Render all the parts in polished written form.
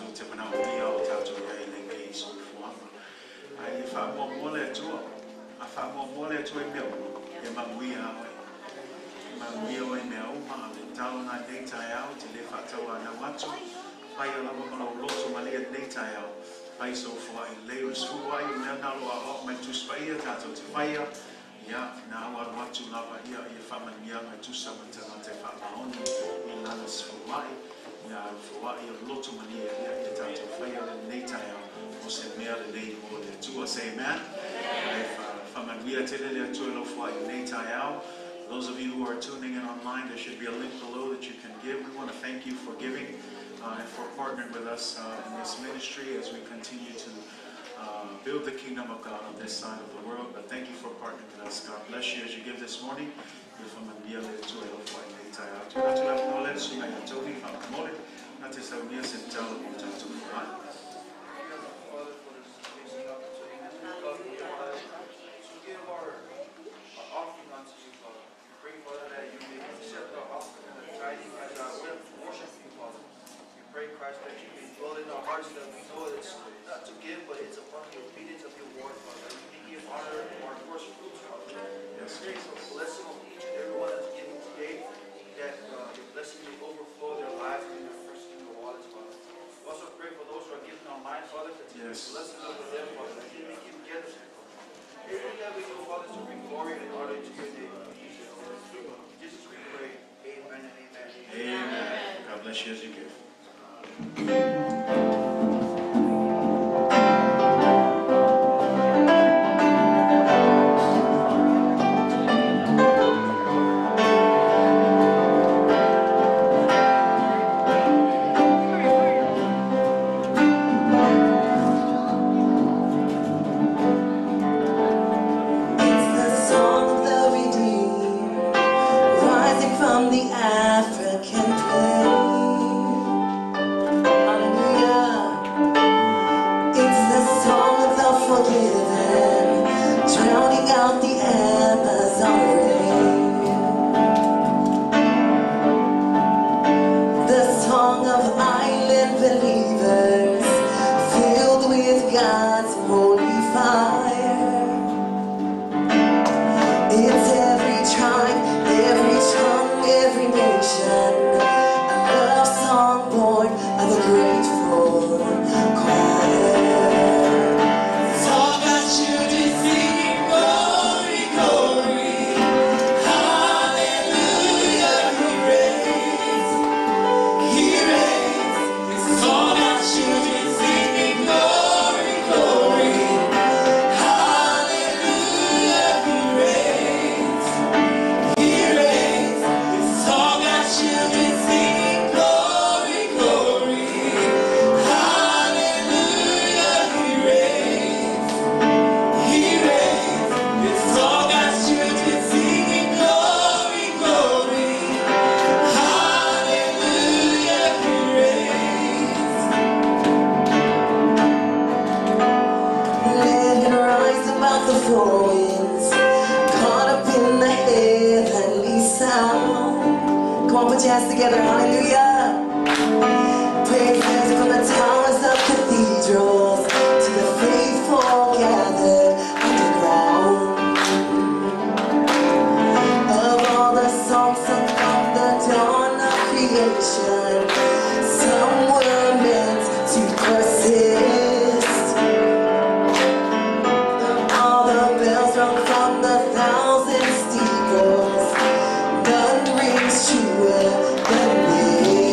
Tatou te manaomia o tatou i ai i lenei soifuaga. Ae ia faamuamua le Atua. A faamuamua le Atua i mea uma, e manuia lava oe. E manuia oe i mea uma. A o le tatalo lena i lenei taeao, e te le faatauanau atu, faia lava ma lou loto malie i lenei taeao, fai sou foai lelei. O le 10 ai, o mea na o lo o aoao mai i le Tusi Paia tatou te faia, ia, na au alu atu lava ia ia faamanuiaga e tusa ma le tagata e faamaoni i lana 10 ai. Ia foai o le loto malie, ia, ia tatou faia le lenei taeao o se mea lelei mo le Atua. Say amen. Ae faamanuia tele le Atua i lau foai lenei taeao. Those of you who are tuning in online, there should be a link below that you can give. We want to thank you for giving and for partnering with us in this ministry as we continue to build the kingdom of God on this side of the world. But thank you for partnering with us. God bless you as you give this morning. Ia faamanuia le Atua i lau foai lenei taeao. Tuu atu le avanoa lea i le susuga ia Tony faamolemole na te saunia se tatalo mo tatou foai. Father, for this amazing opportunity to come here, Father, to give our offering unto you, Father. We pray, Father, that you may accept our offering and the tithing as our way of worship you, Father. We pray, Christ, that you may dwell in our hearts, that we know it's not to give, but it's upon the obedience of your word, Father. That we may give honor to our first fruits, Father. Yes. Pray for the blessing of each and every one that's giving today, that your blessing may overflow their lives and their purses and their wallets, Father. We also pray for those who are giving online, Father, that you blessing over them, Father, that they may give generously, Father. Everything that we do, Father, is to bring glory and honor to your name. In Jesus we pray. Amen and amen. Amen. God bless you as you give. It's the song of the redeemed, rising from the African plain. Hallelujah. It's the song of the forgiven, drowning out the Amazon rain. The song of island believers, filled with God's holy fire. It's every tribe, every tongue, every nation, a love song born of a grateful choir. It's all God's children singing glory, glory, hallelujah, He reigns, He reigns. It's all God's children singing glory, glory, hallelujah, He reigns. He reigns. It's all God's children singing glory, glory. Hallelujah, He reigns. He reigns. It's all God's children singing glory, glory. Hallelujah, He reigns. Let it rise above the four winds, caught up in the heavenly sound. Come on, put your hands together, hallelujah. Praises from the towers of cathedrals to the faithful gathered underground. Of all the songs sung from the dawn of creation, some were meant to persist. All the bells rung from the thousand steeples, none rings truer than this.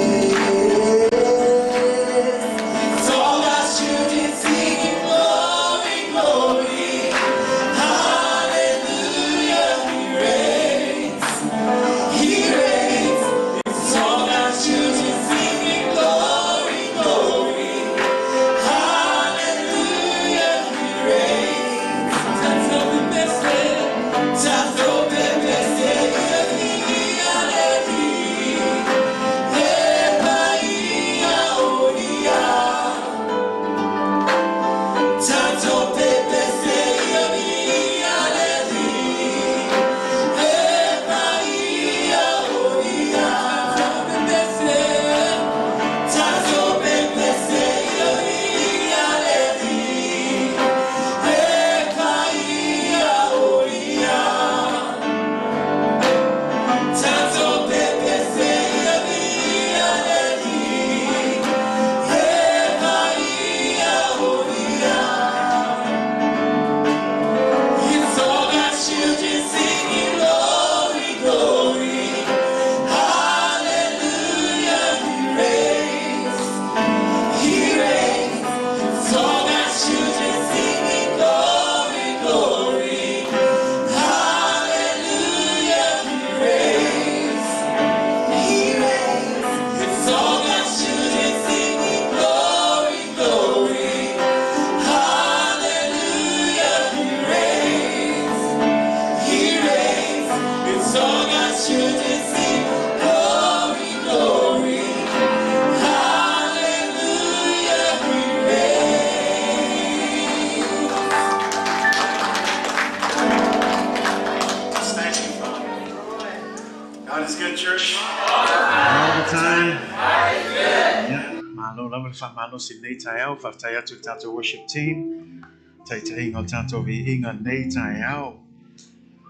lava le faamalosi i lenei taeao. Faafetai atu i le tatou worship team, taitaiga o le tatou viiga i lenei taeao.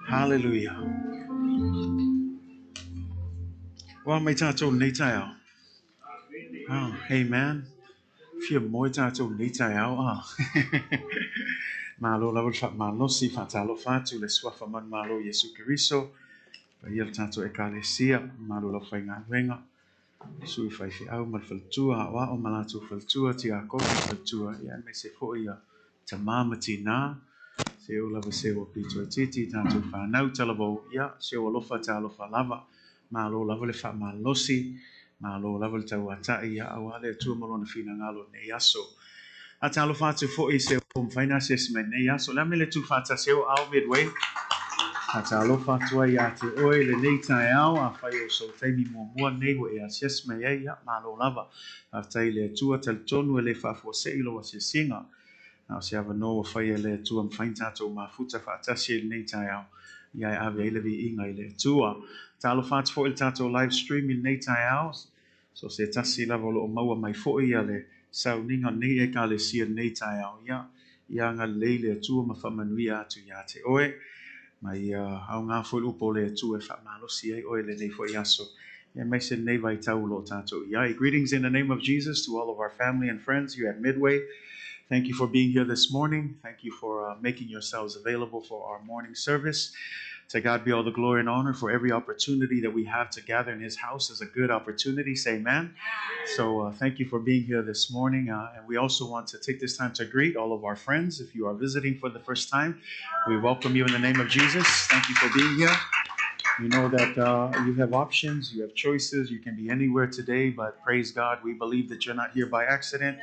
Hallelujah. Ua mai tatou i lenei taeao. Oh, amen. Fia moe tatou i lenei taeao. Ah. Malo lava le faamalosi, faatalofa atu i le suafa manumalo o Iesu Keriso. Paia le tatou ekalesia, mamalu o le aufaigaluega, sui faifeau ma le faletua, aoao ma latou faletua, tiakono ma faletua, ia aemaise foi ia tama ma tina, se oo lava se ua pito itiiti i tatou fanau talavou, ia se o alofa talofa lava, malo lava le faamalosi, malo lava le tauatai, ia aua le Atua ma lona finagalo i lenei aso. Faatalofa atu foi i se ua mafai ona asiasi mai i lenei aso. O le a mea le tuufaatasi ai o Ao Midway? Faatalofa atu ai ia te oe i lenei taeao, afai o sou taimi muamua lenei ua e asiasi mai ai, ia, malo lava. Faafetai i le Atua, talitonu e le faafuasei lou asiasiga. Na o se avanoa ua faia e le Atua mafai ona tatou mafuta faatasi ai i lenei taeao, ia e ave ai le viiga i le Atua. Talofa atu foi i le tatou live stream i lenei taeao, so se tasi lava o lo o maua mai foi ia le sauniga o lenei Ekalesia i lenei taeao, ia, ia agalelei le Atua ma faamanuia atu ia te oe, ma ia aoga foi le upu o le Atua e faamalosi ai oe i lenei foi aso, aemaise lenei vaitau o lo o tatou i ai. Greetings in the name of Jesus to all of our family and friends here at Midway. Thank you for being here this morning. Thank you for making yourselves available for our morning service. To God be all the glory and honor for every opportunity that we have to gather in His house is a good opportunity. Say amen. So thank you for being here this morning. And we also want to take this time to greet all of our friends. If you are visiting for the first time, we welcome you in the name of Jesus. Thank you for being here. You know that you have options, you have choices, you can be anywhere today, but praise God, we believe that you're not here by accident,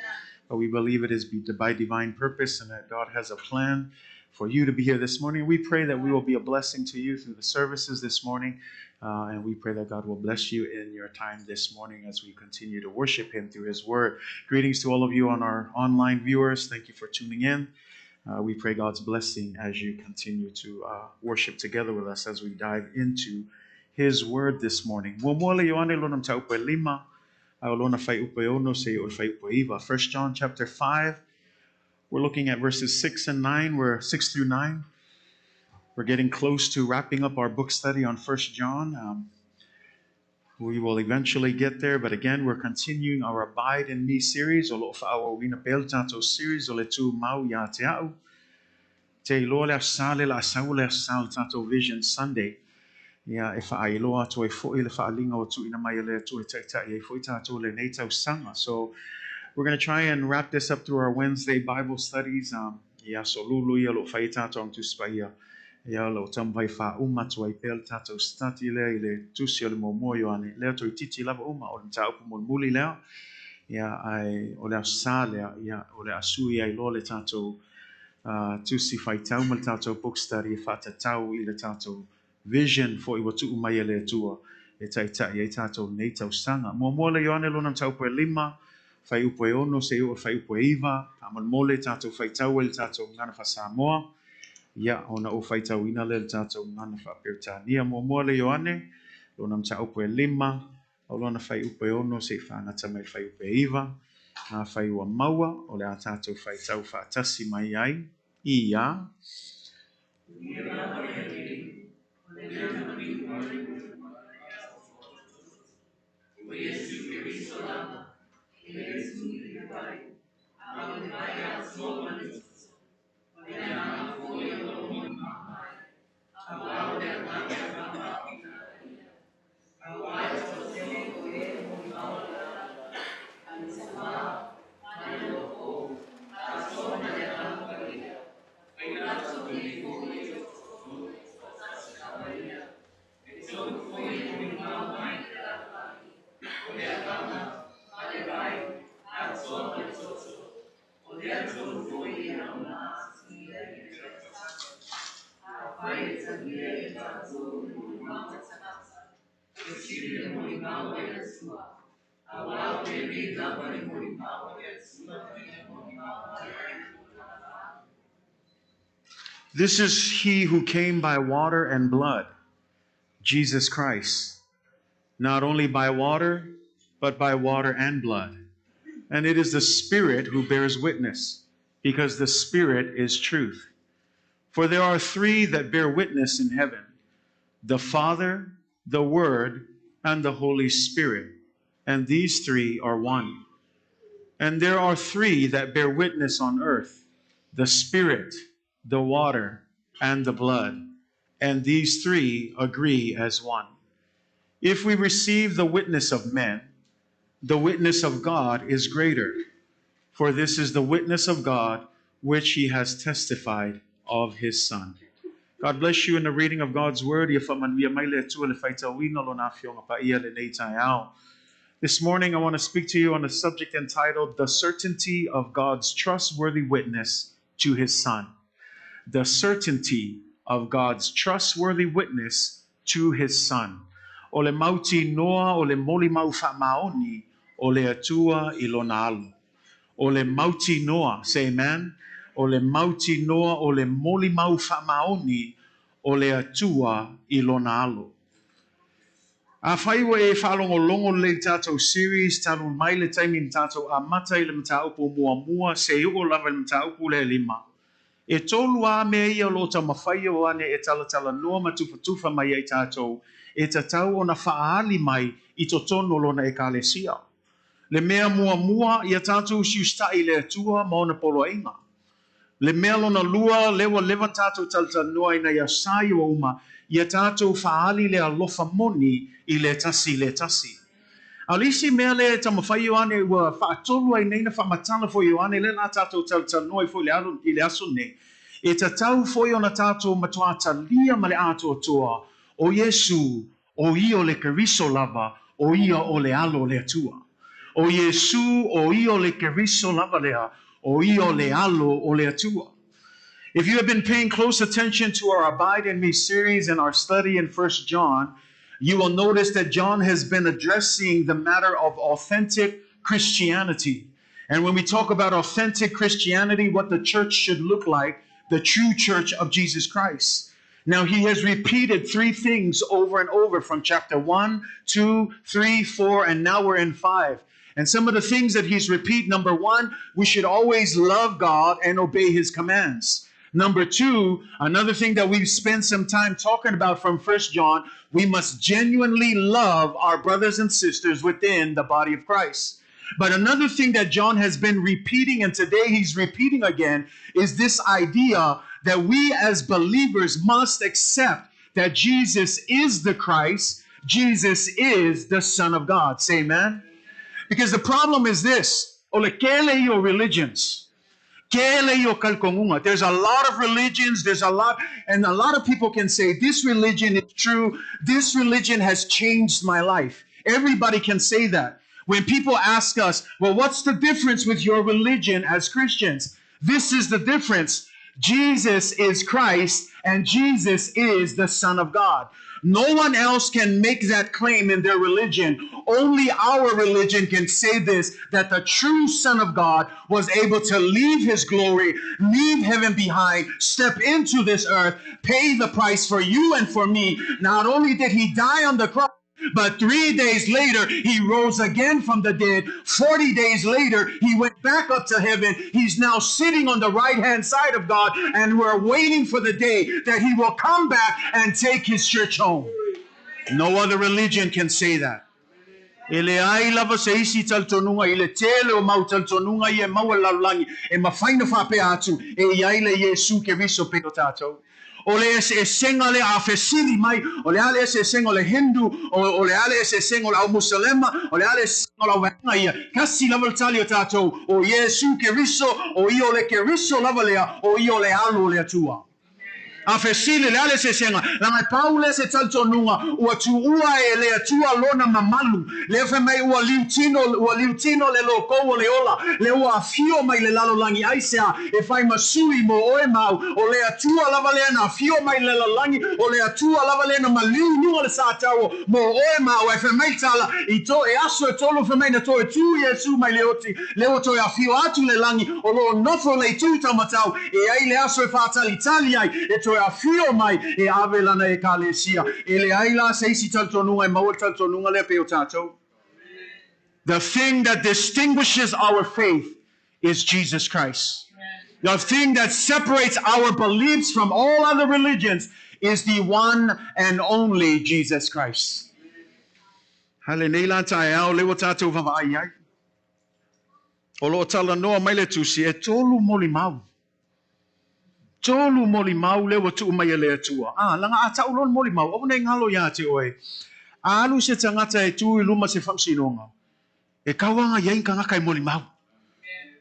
but we believe it is by divine purpose and that God has a plan for you to be here this morning. We pray that we will be a blessing to you through the services this morning, and we pray that God will bless you in your time this morning as we continue to worship Him through His Word. Greetings to all of you on our online viewers. Thank you for tuning in. We pray God's blessing as you continue to worship together with us as we dive into His Word this morning. Muamua le Ioane lona mataupu e lima, a o lona fuaiupu e 6 seia oo i le fuaiupu e 9. 1 John chapter 5, we're looking at verses 6 and 9, we're 6 through 9. We're getting close to wrapping up our book study on 1 John. We will eventually get there, but again, we're continuing our Abide in Me series, o lo o faaauauina pea le tatou series o le Tumau Ia Te Au. Te iloa le Aso Sa le la sau le Aso Sa o le tatou Vision Sunday. Ia, e faailoa atu ai foi le faaaliga ua tuuina mai e le Atua e taitai ai foi tatou i lenei tausaga. So, we're going to try and wrap this up through our Wednesday Bible studies. I aso lulu ia o lo o fai ai tatou Aga Tusi Paia. Ia, o lo o taumafai faauma atu ai pea le tatou study lea i le tusi o le muamua o Ioane. Lea toeitiiti lava uma o le mataupu mulimuli lea. Ia, ae o le Aso Sa lea, ia, o le a sui ai loa le tatou tusi faitau ma le tatou book study e faatatau i le tatou vision foi ua tuu mai e le Atua e taitai ai tatou i lenei tausaga. Muamua le Ioane lona mataupu e lima, fuaiupu e 6 seia oo i le fuaiupu e 9, faamolemole tatou faitau ai le tatou gagana faa-Samoa, ia, ona ou faitauina lea i le tatou gagana faa-Peretania. Muamua le Ioane lona mataupu e lima, o lona fuaiupu e 6 seia faagata mai i le fuaiupu e 9. Afai ua maua, o le a tatou faitau faatasi mai ai, ia. This is he who came by water and blood, Jesus Christ. Not only by water, but by water and blood. And it is the Spirit who bears witness, because the Spirit is truth. For there are three that bear witness in heaven the Father, the Word, and the Holy Spirit. And these three are one. And there are three that bear witness on earth the Spirit, the water, and the blood. And these three agree as one. If we receive the witness of men, the witness of God is greater. For this is the witness of God which he has testified of his Son. God bless you in the reading of God's word. Ia whamanuia mai le Atua le whaitauina lo nā whionga pa ia le nei tai ao. This morning I want to speak to you on a subject entitled The Certainty of God's Trustworthy Witness to His Son. The certainty of God's trustworthy witness to His Son. O le mauti noa o le moli mau whaamaoni o le atua i lona alo. O le mauti noa, say amen. O le mauti noa o le moli mau whaamaoni o le atua i lona alo. A whai ua e whaalongolongo le tātou series, talu mai le taimi ni tātou a mata i le mataupu mua mua, se o lava le mataupu le lima. E tolu a mea ia lo ta mawhai o ane e talatala noa ma tufatufa mai ai tātou, e tatau ona whaali mai i to tono lona e kalesia. Le mea mua mua ia tātou siustai le atua ma ona poloainga. Le mea lona lua lewa lewa tātou talatala noa ina ia sai o uma, ia tātou whaali le alofa moni i le tasi le tasi. A lisi mea le tamawhai o ane ua whaatolu ai neina whamatala fo i ane le la tātou talatala noa i fo i le alo i le aso nei. E tatau foi ona tātou matua talia ma le atoa toa o Iesu o ia o le Keriso lava o ia o le alo o le Atua. O Iesu o ia o le Keriso lava lea o ia o le alo o le Atua. If you have been paying close attention to our Abide in Me series and our study in 1 John, you will notice that John has been addressing the matter of authentic Christianity. And when we talk about authentic Christianity, what the church should look like, the true church of Jesus Christ. Now, he has repeated three things over and over from chapter 1, 2, 3, 4, and now we're in 5. And some of the things that he's repeated, number one, we should always love God and obey his commands. Number two, another thing that we've spent some time talking about from 1 John, we must genuinely love our brothers and sisters within the body of Christ. But another thing that John has been repeating, and today he's repeating again, is this idea that we as believers must accept that Jesus is the Christ, Jesus is the Son of God. Say amen. Because the problem is this, o le kele i o religions. Kele i o kalkongunga. There's a lot of religions, there's a lot, and a lot of people can say, this religion is true, this religion has changed my life. Everybody can say that. When people ask us, well, what's the difference with your religion as Christians? This is the difference. Jesus is Christ and Jesus is the Son of God. No one else can make that claim in their religion. Only our religion can say this, that the true Son of God was able to leave his glory, leave heaven behind, step into this earth, pay the price for you and for me. Not only did he die on the cross, but 3 days later, he rose again from the dead. 40 days later, he went back up to heaven. He's now sitting on the right-hand side of God, and we're waiting for the day that he will come back and take his church home. No other religion can say that. E le ai lava se isi talitonuga i le tele o mau talitonuga ia e maua le lalolagi e mafai ona faapea atu e i ai le Iesu Keriso pei o tatou. O le eseesega lea a fesili mai, o le a le eseesega o le Hindu, o le a le eseesega o le au Musalema, o le a le eseesega o le auvaega ia, tasi lava le tali o tatou, o Iesu Keriso, o ia o le Keriso lava lea, o ia o le alo o le Atua. A fesili, le a le eseesega, leaga e pau lea se talitonuga ua tuua e le Atua lona mamalu, lea fai mai ua liutino, ua liutino le lokou o le ola, lea ua afio mai le lalolagi aisea e fai ma sui mo oe ma au, o le Atua lava lea na afio mai le lalolagi, o le Atua lava lea na maliu i luga o le sa tau mo oe ma au, ae fai mai le tala i to e aso e tolu fai mai na toe tu Iesu mai le oti, lea ua toe afio atu le lagi o loo nofo le itu taumatau e ai le aso e faatalitali ai e toe afio mai e ave lana ekalesia. E leai la se isi talitonuga e maua le talitonuga lea pei o tatou. The thing that distinguishes our faith is Jesus Christ. The thing that separates our beliefs from all other religions is the one and only Jesus Christ. A lenei la taeao lea ua tatou vaavaai i ai. O lo o talanoa mai le Tusi, e tolu molimau. Tolu molimau lea ua tuu mai e le Atua. A, laga a tau loa le molimau, aua ne i galo ia te oe. A alu se tagata e tu i luma se faamasinoga, e tau lava i ai ni tagata e molimau.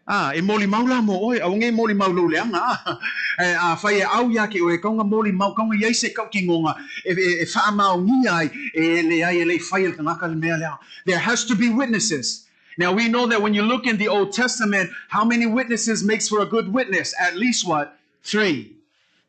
A, e molimau la mo oe, aua ne i molimau lou leaga, a. E, afai e au ia te oe, e tatau ona molimau, e tatau ona i ai se tautinoga e, e, e faamaonia ai, e leai e le i faia e le tagata le mea lea. There has to be witnesses. Now we know that when you look in the Old Testament, how many witnesses makes for a good witness? At least what? Three.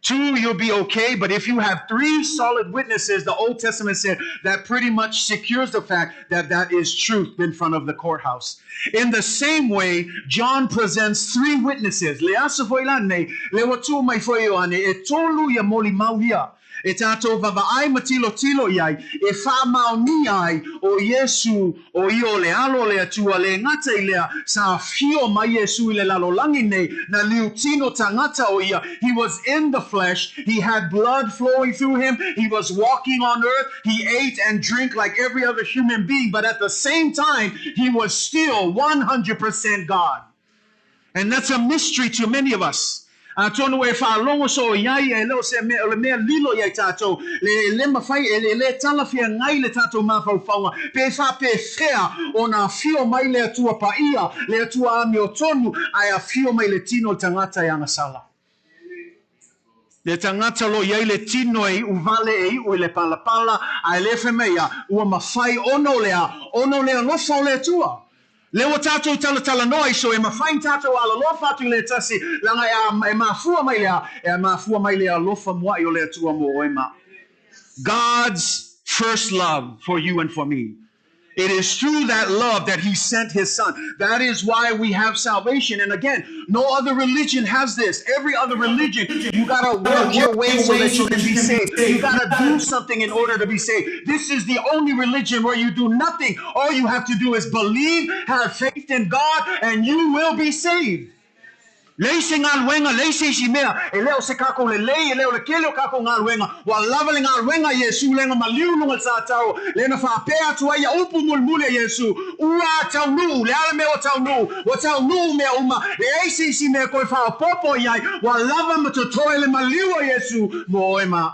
Two, you'll be okay, but if you have three solid witnesses, the Old Testament said that pretty much secures the fact that that is truth in front of the courthouse. In the same way, John presents three witnesses. Le aso foi lenei, lea ua tuu mai foi e Ioane, e tolu ia molimau ia. E tatou vaavaai ma tilotilo i ai, e faamaonia ai o Iesu o ia o le Alo o le Atua, le gata i lea, sa afio mai Iesu i le lalolagi nei, na liu tino tagata o ia. He was in the flesh, he had blood flowing through him, he was walking on earth, he ate and drank like every other human being, but at the same time, he was still 100% God. And that's a mystery to many of us. Atonu e faalogo soo i ai, e le o se mea, o le mea lilo ia i tatou, le le mafai, e le le talafeagai le tatou mafaufauga, pe faapefea ona afio mai le Atua paia, le Atua amiotonu, ae afio mai le tino o le tagata e agasala. Le tagata o lo o i ai le tino e iu vale e iu i le palapala, ae le fai mai ia, ua mafai ona o le a, ona o le alofa o le Atua. Lea ua tatou talatalanoa i so e mafai ona tatou alolofa atu i le tasi, leaga e a, e mafua mai le a, e mafua mai le alofa mua'i o le Atua mo oe ma. God's first love for you and for me. It is through that love that he sent his son. That is why we have salvation. And again, no other religion has this. Every other religion, you gotta work your way so that you can be saved. You gotta do something in order to be saved. This is the only religion where you do nothing. All you have to do is believe, have faith in God, and you will be saved. Leai se galuega, leai se isi mea, e le o se kakou lelei, e le o le tele o kakou galuega, ua lava le galuega a Iesu lea na maliu i luga o le tatao, lea na faapea atu ai ia upu mulimuli a Iesu, Ua taunuu, le a le mea ua taunuu? Ua taunuu mea uma, leai se isi mea toe faaopoopo i ai, ua lava ma totoe le maliu a Iesu mo oe ma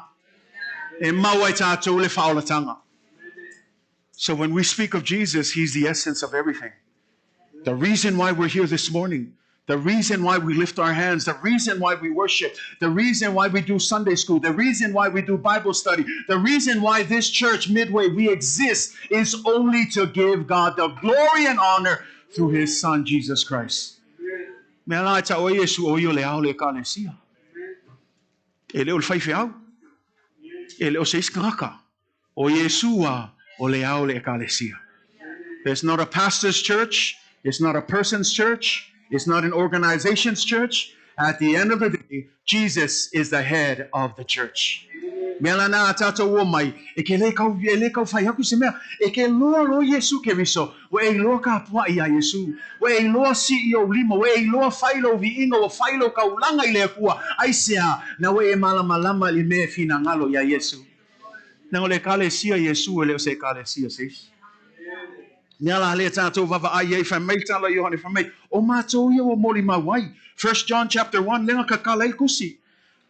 e maua ai tatou le faaolataga. So when we speak of Jesus, he's the essence of everything. The reason why we're here this morning, the reason why we lift our hands, the reason why we worship, the reason why we do Sunday school, the reason why we do Bible study, the reason why this church, Midway, we exist is only to give God the glory and honor through his Son, Jesus Christ. Mea la e tau ai Iesu o ia o le ao o le Ekalesia. E le o le faifeau. E le o se isi tagata. O Iesu a o le ao o le Ekalesia. It's not a pastor's church. It's not a person's church. It's not an organization's church. At the end of the day, Jesus is the head of the church. Mea la na a tatou o mai, e ke le kau, e le kau fai aku se mea, e ke loa loa Iesu Keriso, ua e iloa kapua'i iā Iesu, ua e iloa sii ou lima, ua e iloa fai lou viiga, ua fai lou kaulaga i le Akua, aisea, na ua e malamalama i le mea e finagalo iā Iesu. Leaga o le Ekalesia Iesu e le o se Ekalesia se isi. Mea la lea tatou vaavaai i ai, fai mai le tala a Ioane, fai mai, o matou ia ua molimau ai. First John chapter 1, lea na kakala ai le tusi.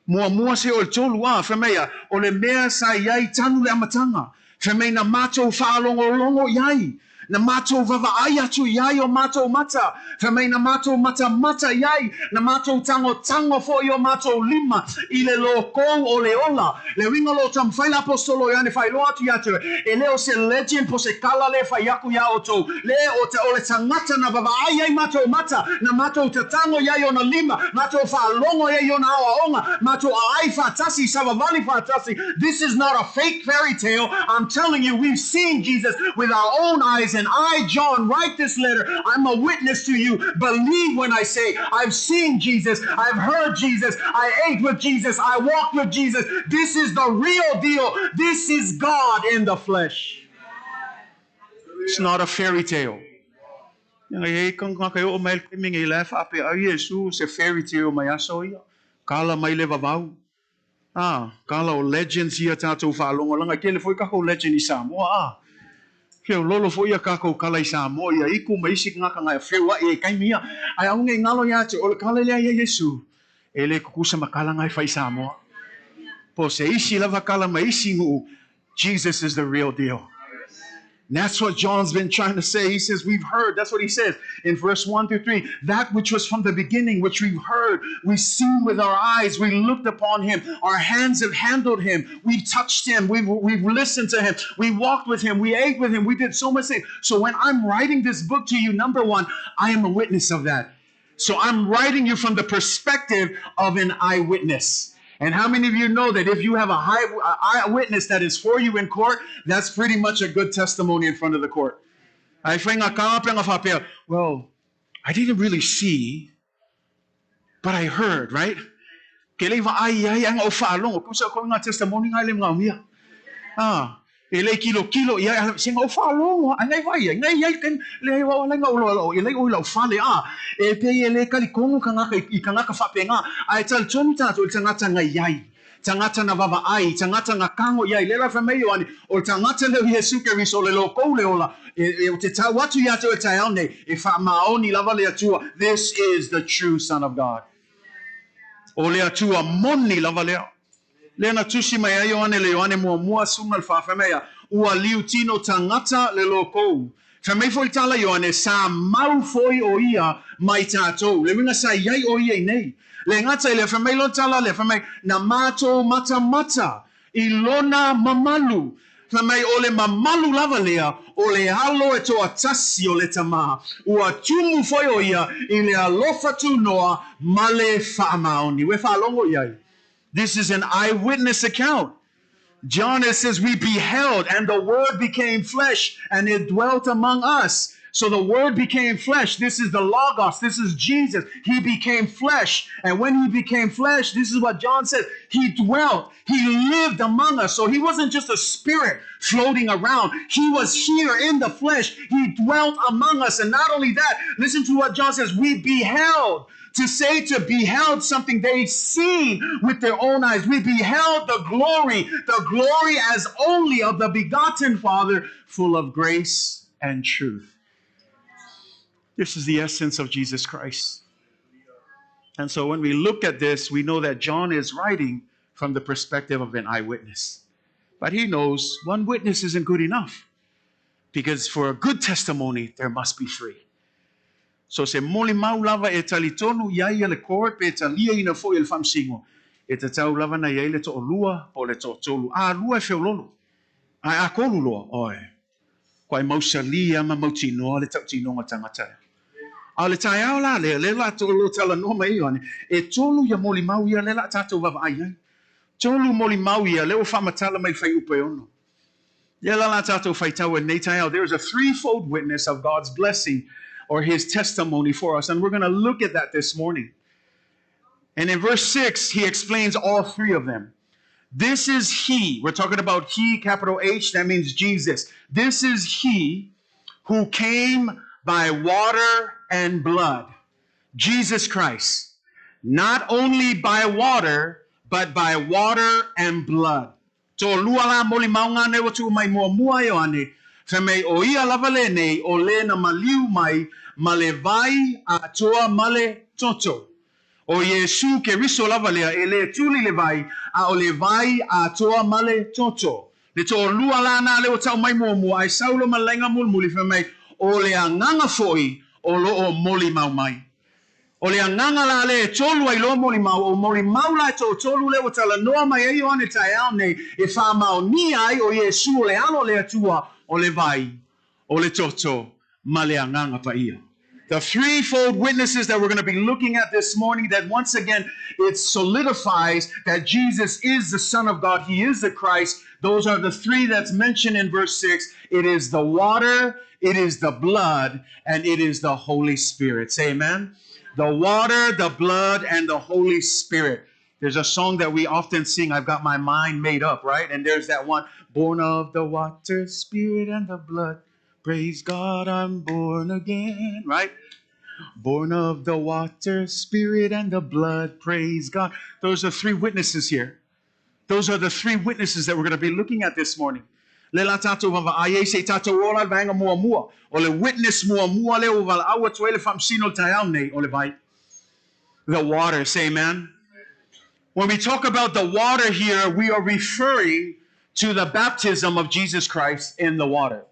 Muamua seia oo i le tolu, a, fai mai ia, o le mea sa i ai talu le amataga. Fai mai na matou faalogologo i ai. Na matou vaavaai atu i ai o matou mata, fai mai na matou matamata i ai, na matou tagotago foi i o matou lima i le lōkou o le ola. Le uiga o lo o taumafai le Aposetolo o Ioane e faailoa atu ia te oe, e le o se legend po o se kala lea e fai aku iā outou, le o te o le tagata na vaavaai ai matou mata, na matou tatago i ai ona lima, matou faalogo i ai i ona aoaoga, matou aai faatasi, savavali faatasi. This is not a fake fairy tale, I'm telling you we've seen Jesus with our own eyes and I, John, write this letter, I'm a witness to you, believe when I say I've seen Jesus, I've heard Jesus, I ate with Jesus, I walked with Jesus, this is the real deal, this is God in the flesh. It's not a fairy tale. Leaga e i ai tagata e oo mai le taimi nei la e faapea ai Iesu o se fairy tale mai aso ia. Kala mai le vavau. A, kala o legends ia tatou faalogo leaga e tele foi tatou legend i Samoa a. Feololo foi ia tatou kala i Samoa ia Iku ma isi tagata na feua'i ai i taimi ia. Ae aua nei galo ia te oe o le kala lea ia Iesu e le tutusa ma kala na e fai i Samoa. Po o se isi lava kala ma isi nuu Jesus is the real deal. And that's what John's been trying to say. He says, We've heard. That's what he says in verse 1 through 3. That which was from the beginning, which we've heard, we've seen with our eyes, we looked upon him, our hands have handled him, we've touched him, we've, we've listened to him, we walked with him, we ate with him, we did so much things. So when I'm writing this book to you, number one, I am a witness of that. So I'm writing you from the perspective of an eyewitness. And how many of you know that if you have a high eyewitness that is for you in court, that's pretty much a good testimony in front of the court. Ai whai ngā kāpenga whapea, well, I didn't really see, but I heard, right? Ke lei vaai ai ai ngā o whaalongo, kusa ko ngā testimony ngā le ngā mia. Ah, e lei kilokilo i ai, se ngā o whaalogo, ai ngai vai ai, ngai ai ten, le ai wao lai ngā ulo alo, e lei oi lau fale, ah, e pe e le kali kongo kangaka i kangaka whape ngā, ai tal tonu tātou i tangata ngai ai. Tagata na vavaai, tagata na kago i ai, le la fai mai Ioane, o le tagata lea o Iesu Keriso o le lokou le ola, e, e, o te tau atu ia te oe taeao nei, e faamaoni lava le Atua, this is the true Son of God. O le Atua moni lava lea. Lea na tusi mai ai Ioane le Ioane muamua suga le fa, fai mai ia, ua liutino tagata le lokou. Fai mai foi le tala Ioane, sa mau foi o ia mai tatou. Le uiga sa iai o ia i nei. Le gata i lea, fai mai lona tala lea, fai mai, na matou matamata i lona mamalu. Fai mai, o le mamalu lava lea, o le alo e toatasi o le Tama. Ua tumu foi o ia i le alofa tunoa ma le faamaoni. Ua e faalogo i ai? This is an eyewitness account. John, it says, we beheld, and the Word became flesh, and it dwelt among us. So the Word became flesh. This is the Logos. This is Jesus. He became flesh. And when he became flesh, this is what John says. He dwelt. He lived among us. So he wasn't just a spirit floating around. He was here in the flesh. He dwelt among us. And not only that, listen to what John says. We beheld. To say to beheld something they've seen with their own eyes. We beheld the glory, the glory as only of the begotten Father, full of grace and truth. This is the essence of Jesus Christ. And so when we look at this, we know that John is writing from the perspective of an eyewitness. But he knows one witness isn't good enough, because for a good testimony, there must be three. So se molimau lava e talitonu i ai ia le court pe taliaina foi e le faamasino, e tatau lava na i ai le toalua po o le toatolu. A lua e feololo, ae a tolu loa, oe, koa e mausali a ma mautinoa le tautinoga tagata ea. A o le taeao la lea, lea la lo talanoa mai ai Ioane, e tolu ia molimau ia lea la a tatou vaavaai ai. Tolu molimau ia lea ua faamatala mai le fuaiupu e ono. Lea la la tatou faitau i lenei taeao. There is a threefold witness of God's blessing or his testimony for us. And we're going to look at that this morning. And in verse 6, he explains all three of them. This is he. We're talking about he, capital H, that means Jesus. This is he who came by water and blood. Jesus Christ. Not only by water, but by water and blood. Toalua la molimau ngā nei ua tuu mai muamua e Ioane, fai mai o ia lava lenei o le na maliu mai ma le vai atoa ma le toto. O Iesu Keriso lava lea e le tuli le vai, a o le vai atoa ma le toto. Le toalua la na lea ua tau mai muamua ai Saulo ma le laiga mulimuli fai mai o le agaga foi o loo molimau mai. O le agaga la lea e tolu ai loa molimau, o molimau la e toatolu lea ua talanoa mai ai Ioane taeao nei e faamaonia ai o Iesu o le Alo o le Atua, o le vai, o le toto, ma le Agaga Paia. The threefold witnesses that we're going to be looking at this morning, that once again it solidifies that Jesus is the Son of God, He is the Christ. Those are the three that's mentioned in verse 6. It is the water, it is the blood, and it is the Holy Spirit. Say amen. The water, the blood, and the Holy Spirit. There's a song that we often sing, I've got my mind made up, right? And there's that one, born of the water, spirit, and the blood. Praise God, I'm born again, right? Born of the water, spirit, and the blood. Praise God. Those are three witnesses here. Those are the three witnesses that we're going to be looking at this morning. Le la tātou vavaai ai se i tātou ola le vaega muamua. O le witness muamua lea ua valaau atu ai le faamasino i le taeao nei, o le vai. The water, say amen. When we talk about the water here, we are referring to the baptism of Jesus Christ in the water.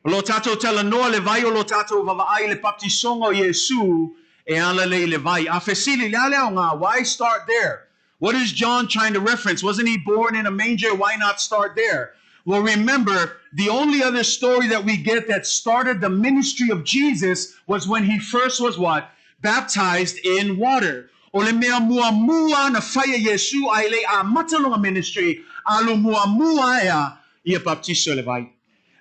O lo tātou talanoa le vai o lo tātou vavaai i le baptisoga o Iesu e ala lea i le vai. A fesili, le a le aoga? Why start there? What is John trying to reference? Wasn't he born in a manger? Why not start there? Well, remember, the only other story that we get that started the ministry of Jesus was when he first was what? Baptized in water. O le mea muamua na fai e Iesu a e le i amata lona ministry, alu muamua ea ia baptiso i le vai.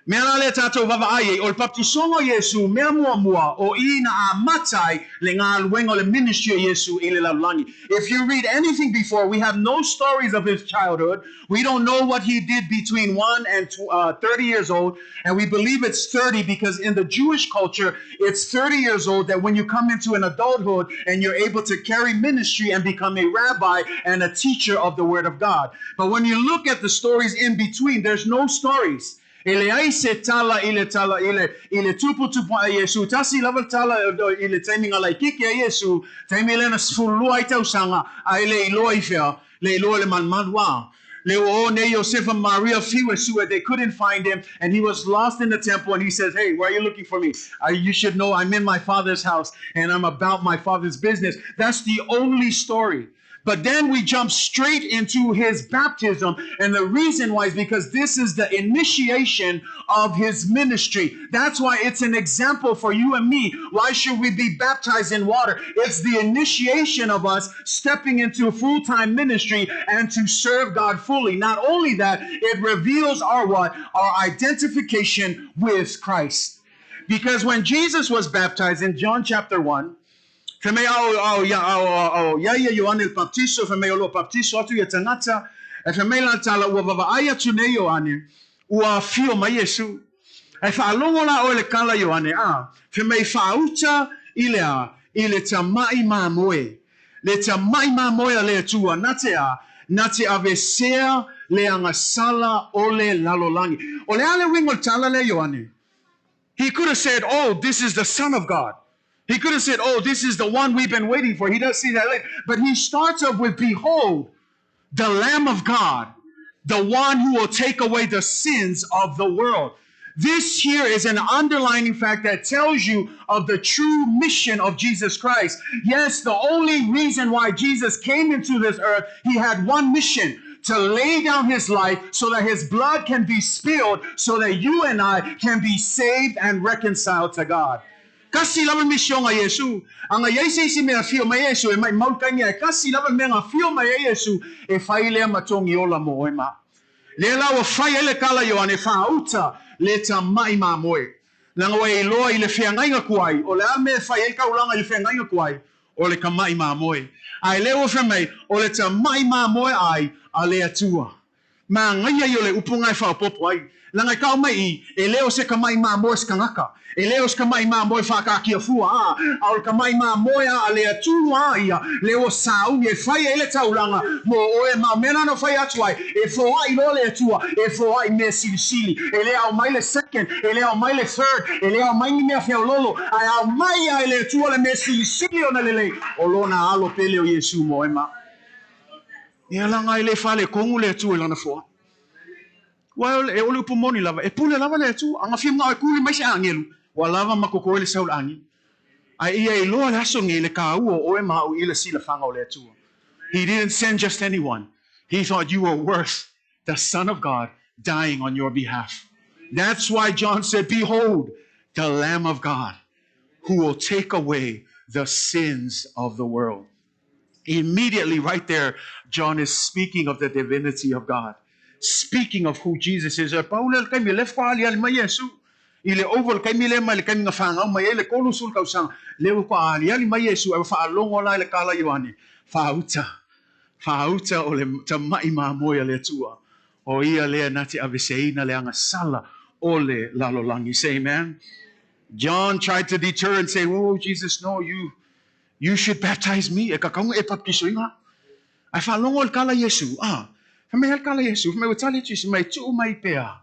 Mea la lea tātou vavaai ai, o le baptisoga o Iesu, mea muamua, o i na amata ai le galuega o le ministry o Iesu i le lalolagi. If you read anything before, we have no stories of his childhood. We don't know what he did between 1 and 30 years old, and we believe it's 30 because in the Jewish culture, it's 30 years old that when you come into an adulthood and you're able to carry ministry and become a rabbi and a teacher of the Word of God. But when you look at the stories in between, there's no stories. E leai se tala i le tala i le i le tuputupu a Iesu. Tasi lava le tala i le taimi nga laitiiti a Iesu, taimi lea na 12 ai tausaga, a e le iloa i fea, le iloa i le malumalu a. Le ua o nei Iosefa ma Maria fiu e sue, they couldn't find him, and he was lost in the temple, and he says, hey, why are you looking for me? You should know I'm in my father's house, and I'm about my father's business. That's the only story. But then we jump straight into his baptism. And the reason why is because this is the initiation of his ministry. That's why it's an example for you and me. Why should we be baptized in water? It's the initiation of us stepping into full-time ministry and to serve God fully. Not only that, it reveals our what? Our identification with Christ. Because when Jesus was baptized in John chapter 1, Fai mai ao ao ia ao ao ia ia Ioane le baptiso, fai mai o lo o baptiso atu ia tagata, ae fai mai lana tala ua vavaai atu nei Ioane, ua afio mai Iesu. Ae faalogo la oe le kala Ioane, a, fai mai faauta i le a, i le tama'i mamoe. Le tama'i mamoe a le Atua, na te a, na te avesea le agasala o le lalolagi. O le a le uiga o le tala lea Ioane? He could have said, oh, this is the Son of God. He could have said, oh, this is the one we've been waiting for. He does see that later. But he starts off with, behold, the Lamb of God, the one who will take away the sins of the world. This here is an underlining fact that tells you of the true mission of Jesus Christ. Yes, the only reason why Jesus came into this earth, he had one mission, to lay down his life so that his blood can be spilled, so that you and I can be saved and reconciled to God. Kasi lava le misioga a Iesu. A na iai se isi mea afio mai ai Iesu e maimau le taimi ae kasi lava le mea na afio mai ai Iesu e fai lea ma togi ola mo oe ma. Lea la ua fai ai le tala Ioane faauta le tama'i mamoe. Leaga ua e iloa i le feagaiga tuai, o le a le mea e fai ai le taulaga i le feagaiga tuai? O le tama'i mamoe. Ae lea ua fai mai, o le tama'i mamoe ai a le Atua. Manaia ia o le upu na e faaopoopo ai. Leaga e tau mai i, e le o se tama'i mamoe se tagata. E le o se tama'i mamoe faataatia fua a, a o le tama'i mamoe a a le Atua a ia, lea ua sauni e fai ai le taulaga mo oe ma o mea la na fai atu ai, e foai loa le Atua, e foai mea silisili. E le ao mai le second, e le ao mai le third, e le ao mai ni mea feololo, ae ao mai a e le Atua le mea silisili ona lelei, o lona alo pele o Iesu mo oe ma. Ia laga e le faletonu le Atua i lana foai. Ua e o le upu moni lava, e pule lava le Atua, a na fia manao e kuli mai se agelu, ua lava ma koko ai le sau le agelu. Ae ia iloa le aso nei le kāua o oe ma au i le silafaga o le Atua. He didn't send just anyone. He thought you were worth the Son of God dying on your behalf. That's why John said, behold, the Lamb of God who will take away the sins of the world. Immediately right there, John is speaking of the divinity of God, speaking of who Jesus is. E pau lea o le taimi lea faatoa aliali mai Iesu i le over o le taimi lea mai le taimi na fanau mai ai le 30 tausaga, lea ua faatoa aliali mai Iesu ae ua faalogo la i le tala Ioane, faauta, faauta o le tama'i mamoe a le Atua, o ia lea na te aveseina le agasala o le lalolagi. Say amen. John tried to deter and say, Oh, Jesus, no, you, you should baptize me. E kakauga e papatisoina. Ae faalogo i le tala Iesu, a, fai mai a le tala Iesu, fai mai ua tali atu Iesu mai, tuu mai pea,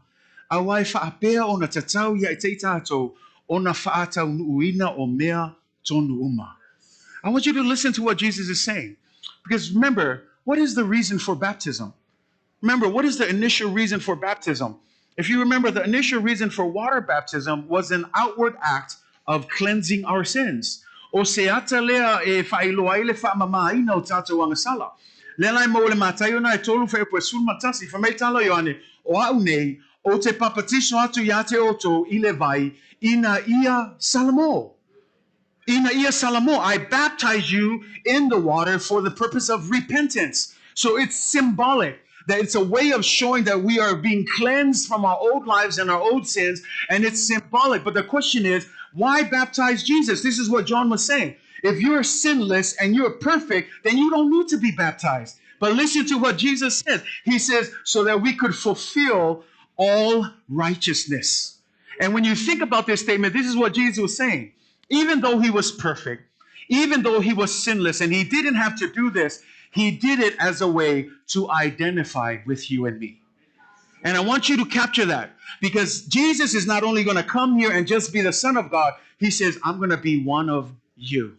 aua e faapea ona tatau ia te i tatou ona faataunuuina o mea tonu uma. I want you to listen to what Jesus is saying. Because remember, what is the reason for baptism? Remember, what is the initial reason for baptism? If you remember, the initial reason for water baptism was an outward act of cleansing our sins. O se ata lea e faailoa ai le faamamāina o tātou agasala. Lea la e maua i le Mataio na e tolu whaepo e 11, fai mai tala o Ioane, o a'u nei, ou te papatiso atu iā te outou i le vai, ina ia Salamo. Ina ia Salamo, I baptize you in the water for the purpose of repentance. So it's symbolic that it's a way of showing that we are being cleansed from our old lives and our old sins, and it's symbolic. But the question is, why baptize Jesus? This is what John was saying. If you're sinless and you're perfect, then you don't need to be baptized. But listen to what Jesus says. He says, so that we could fulfill all righteousness. And when you think about this statement, this is what Jesus was saying. Even though he was perfect, even though he was sinless, and he didn't have to do this, he did it as a way to identify with you and me. And I want you to capture that because Jesus is not only going to come here and just be the Son of God, he says, I'm going to be one of you.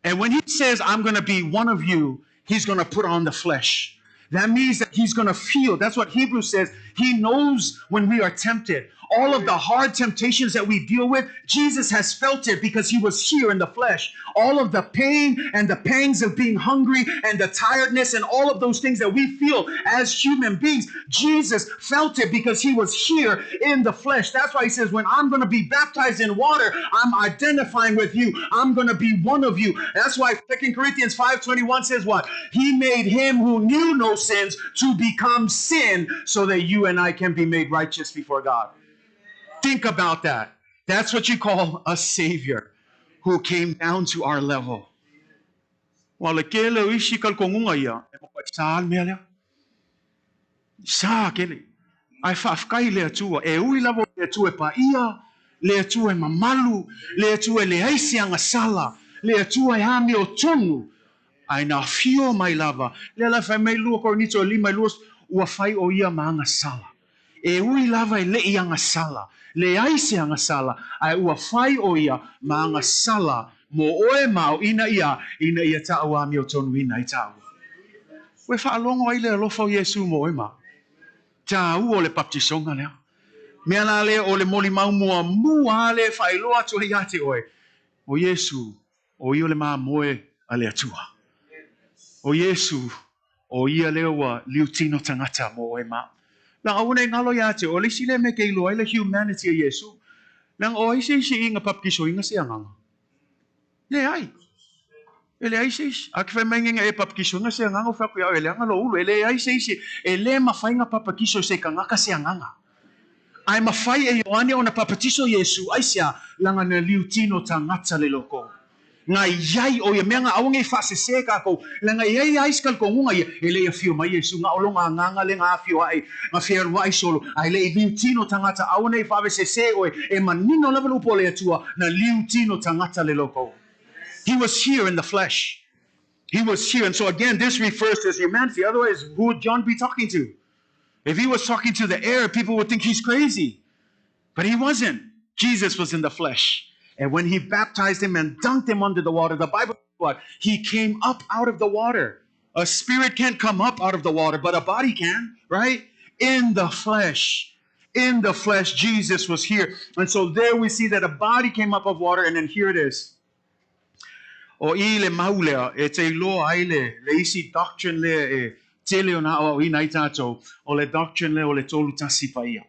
And when he says, I'm going to be one of you, he's going to put on the flesh. That means that he's going to feel. That's what Hebrews says. He knows when we are tempted. All of the hard temptations that we deal with, Jesus has felt it because he was here in the flesh. All of the pain and the pangs of being hungry and the tiredness and all of those things that we feel as human beings, Jesus felt it because he was here in the flesh. That's why he says, when I'm going to be baptized in water, I'm identifying with you. I'm going to be one of you. That's why 2 Corinthians 5:21 says what? He made him who knew no sins to become sin so that you and I can be made righteous before God. Think about that. That's what you call a savior who came down to our level. Ua le kele o isi talitonuga ia, e matuai sa le mea lea. Sa kele. Ae faafetai i le Atua, e ui lava o le Atua e paia, le Atua e mamalu, le Atua e leai se agasala, le Atua e amiotonu, ae na afio mai lava. Lea la e fai mai lua Korinito e lima i lua, ua fai o ia ma agasala. E ui lava e leʻi agasala, leai se agasala, ae ua fai ʻo ia ma agasala mo ʻoe ma au ina ia, ina ia tāua amiotonuina ai tāua. Ua e faalogo ai le alofa o Iesū mo ʻoe ma au. Tāua o le baptisoga lea. Mea la lea o le molimau muamua a lea e faailoa atu ai iā te ʻoe, ʻo Iesū, ʻo ia o le mamoe a le Atua. ʻO Iesū, ʻo ia lea ua liutino tagata mo ʻoe ma. Leaga aua nei galo iā te, ʻo le isi lea mea ke iloa ai le humanity a Iesū. Leaga ʻo ai se isi iga papatisoina se agaga? Leai. E leai se isi. A ke fai mai ngega e papatisoina se agaga o fai aku iā ʻoe, e leaga lou ulu. E leai se isi. E le mafai na papatiso e se kanaka se agaga. Ae mafai e Ioane ona papatiso Iesu, aisea, laga na liutino tagata le loko. Nga iai o ia mea nga aua nei faasesē kakou, laga e iai ai se talitonuga ia, e le i afio mai Iesu, nga o lona agaga lea na afio ae, na fealuai solo, ae le i liutino tagata, aua nei faavesesē oe, e manino lava le upu a le Atua, na liutino tagata le loko. He was here in the flesh. He was here. And so again, this refers to his humanity. Otherwise, who would John be talking to? If he was talking to the air, people would think he's crazy. But he wasn't. Jesus was in the flesh. And when he baptized him and dunked him under the water, the Bible what? He came up out of the water. A spirit can't come up out of the water, but a body can, right? In the flesh. In the flesh, Jesus was here. And so there we see that a body came up of water, and then here it is. O i le mau lea e te iloa ai le, le isi doctrine lea e tele ona aoaoina ai tātou, o le doctrine lea o le tolu tasi paia.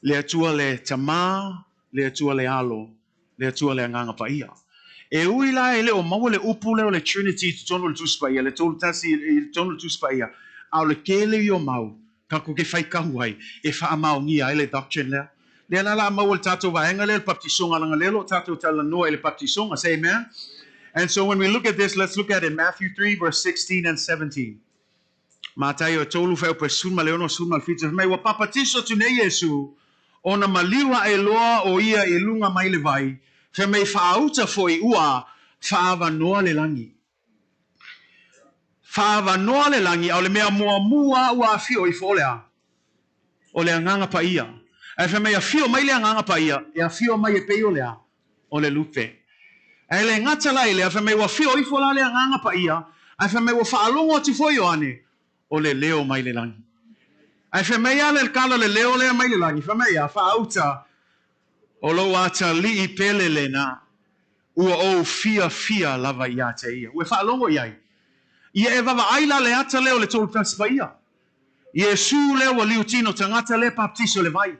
Le Atua le Tamā, le Atua le Alo, le Atua le Agaga Paia. E ui la e le o maua le upu lea o le Trinity i totonu o le Tusi Paia, le tolu tasi i totonu o le Tusi Paia, a o le kele ia o mau, Taku ke whai kahu ai, e whaamaongia ai le doctrine lea. Lea la la maua le tātou vaega lea le baptisoga laga lea lo o tātou talanoa i le baptisoga. Say amen. And so when we look at this, let's look at it in Matthew 3, verse 16 and 17. Mataio e tolu fuaiupu e 16 17, fai mai, Ua papatiso atu nei Iesu, ona maliu aʻe loa ʻo ia i luga mai le vai, fai mai faaauta foi ua faaavanoa le lagi. Faaavanoa le lagi, a o le mea muamua ua afio ifo o le a? O le Agaga Paia. Ae fai mai afio mai le Agaga Paia, e afio mai e pei o le a? O le lupe. Ae le gata la i lea, fai mai ua afio ifo la le Agaga Paia, ae fai mai ua faalogo atu foi Ioane, o le leo mai le lagi. Ae fai mai a le kala le leo lea mai le lagi, fai mai a, faaauta, o lou atalii pele lena, ua ou fiafia lava ia te ia. Ua e faalogo i ai? Ia e vaavaai la le ata lea o le Tolutasi Paia. Iesu lea ua liutino tagata lea baptiso i le vai.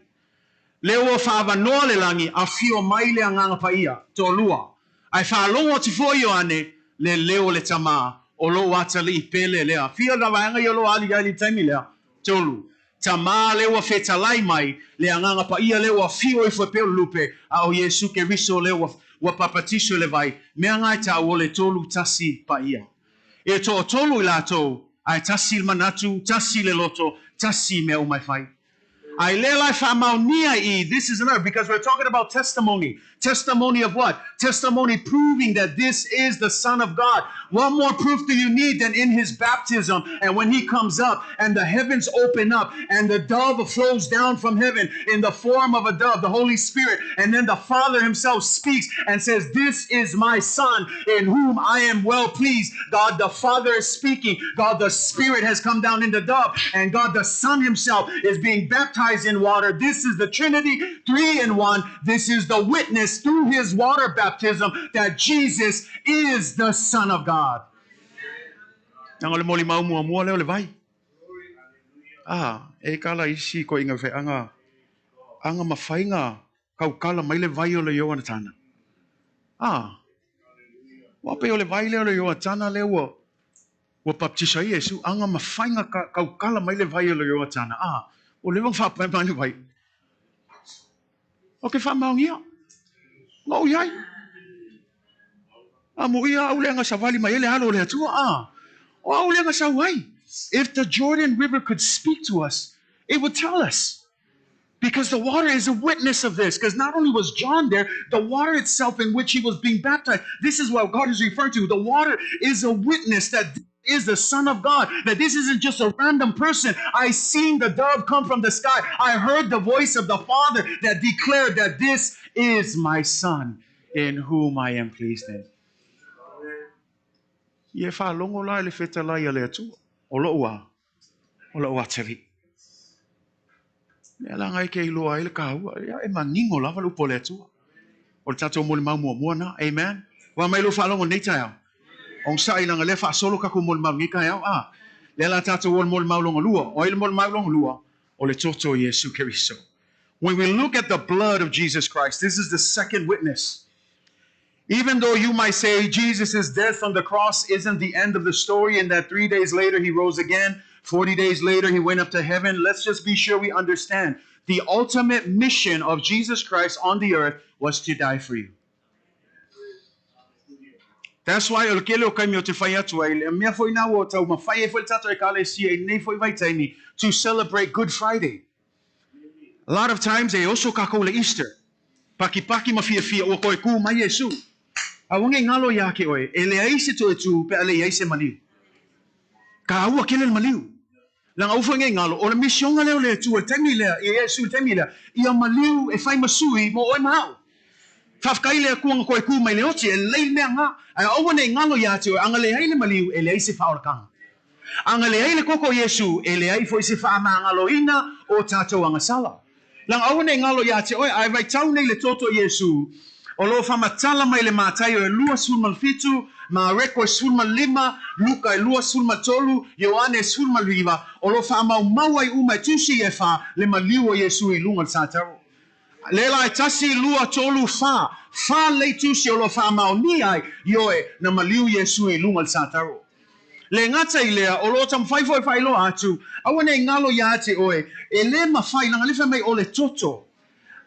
Lea ua faaavanoa le lagi, afio mai le Agaga Paia, toalua. Ae faalogo atu foi Ioane, le leo o le Tama, o lou atalii pele lea. Fia na vaega ia o lou ali ai le taimi lea? Tolu. Tama lea ua fetalai mai, le Agaga Paia lea ua afio ifo e pei o le lupe, a o Iesu Keriso lea ua ua papatiso i le vai. Mea nga e tau o le tolu tasi paia. E toatolu i latou, ae tasi le manatu, tasi le loto, tasi mea uma e fai. Ae lea la e faamaonia i i, this is another, because we're talking about testimony. Testimony of what? Testimony proving that this is the Son of God. What more proof do you need than in his baptism and when he comes up and the heavens open up and the dove flows down from heaven in the form of a dove, the Holy Spirit, and then the Father himself speaks and says, This is my Son in whom I am well pleased. God the Father is speaking. God the Spirit has come down in the dove, and God the Son himself is being baptized in water. This is the Trinity, three in one. This is the witness through his water baptism that Jesus is the Son of God. Leaga o le molimau muamua lea o le vai. Ah, e kala isi koiga feaga aga mafaiga kaukala mai le vai o le Ioanatana. Ah, ua pei o le vai lea o le Ioatana lea ua ua baptisa ai Iesu, aga mafaiga kaukala mai le vai o le Ioatana. Ah, ua leva ona faapae mai le vai. O ke faamaonia. Na ou i ai. A muia au lea savali mai ai le alo o le Atua. Ah, o au lea sau ai. If the Jordan River could speak to us, it would tell us. Because the water is a witness of this. Because not only was John there, the water itself in which he was being baptized, this is what God is referring to. The water is a witness that is the Son of God, that this isn't just a random person. I seen the dove come from the sky. I heard the voice of the Father that declared that this is my Son in whom I am pleased in. Ia e faalogo la i le fetalai a le Atua, o lou a, o lou atalii. Mea la ngai ke iloa ai le kāua, ia e manino lava le upu a le Atua. O le tatou molimau muamua na. Amen. Ua mai lou faalogo nei taeao. Onosai leaga lea faasolo tatou molimau nei taeao. A, lea la tatou o le molimau longa lua. O ai le molimau longa lua? O le toto o Iesu Keriso. When we look at the blood of Jesus Christ, this is the second witness. Even though you might say Jesus' death on the cross isn't the end of the story and that 3 days later he rose again, 40 days later he went up to heaven, let's just be sure we understand the ultimate mission of Jesus Christ on the earth was to die for you. That's why o le kele o kaimi o te whai atu ai, le mea foi nā ua tau mawhai e foi le tātou ekalesia i nei foi vaitaimi to celebrate Good Friday. A lot of times e oso kākou le Easter. Pakipaki ma fiafia ua koe kū mai Iesu. Aua nei ngalo iā ke oe, e leai se toe tū pe a leai se maliu. Kāua kele le maliu. Leaga aua foi nei ngalo, o le misioga lea o le Atua i le taimi lea, i Iesu i le taimi lea, ia maliu e fai ma sui mo oe ma au. Faafetai le Atua na koe kū mai le oti, e lelei le mea ngā, ae aua nei ngalo iā te oe, aga leai le maliu, e leai se faaolataga. Aga leai le koko o Iesu, e leai foi se faamagaloina o tatou agasala. Leaga aua nei ngalo iā te oe, ae vaitau nei le toto o Iesu, o lo o faamatala mai le Mataio e 27, Mareko e 15, Luka e 23, Ioane e 19, o lo o faamaumau ai uma e tusi e fa le maliu o Iesu i luga o le sataro. Le la e tasi, lua, tolu, fa, fa lei tusi o lo o faamaonia ai ioe na maliu Iesu i luga o le sataro. Le gata i lea, o lo o taumafai foi e faailoa atu, aua nei ngalo iā te oe, e le mafai, leaga le fai mai o le toto.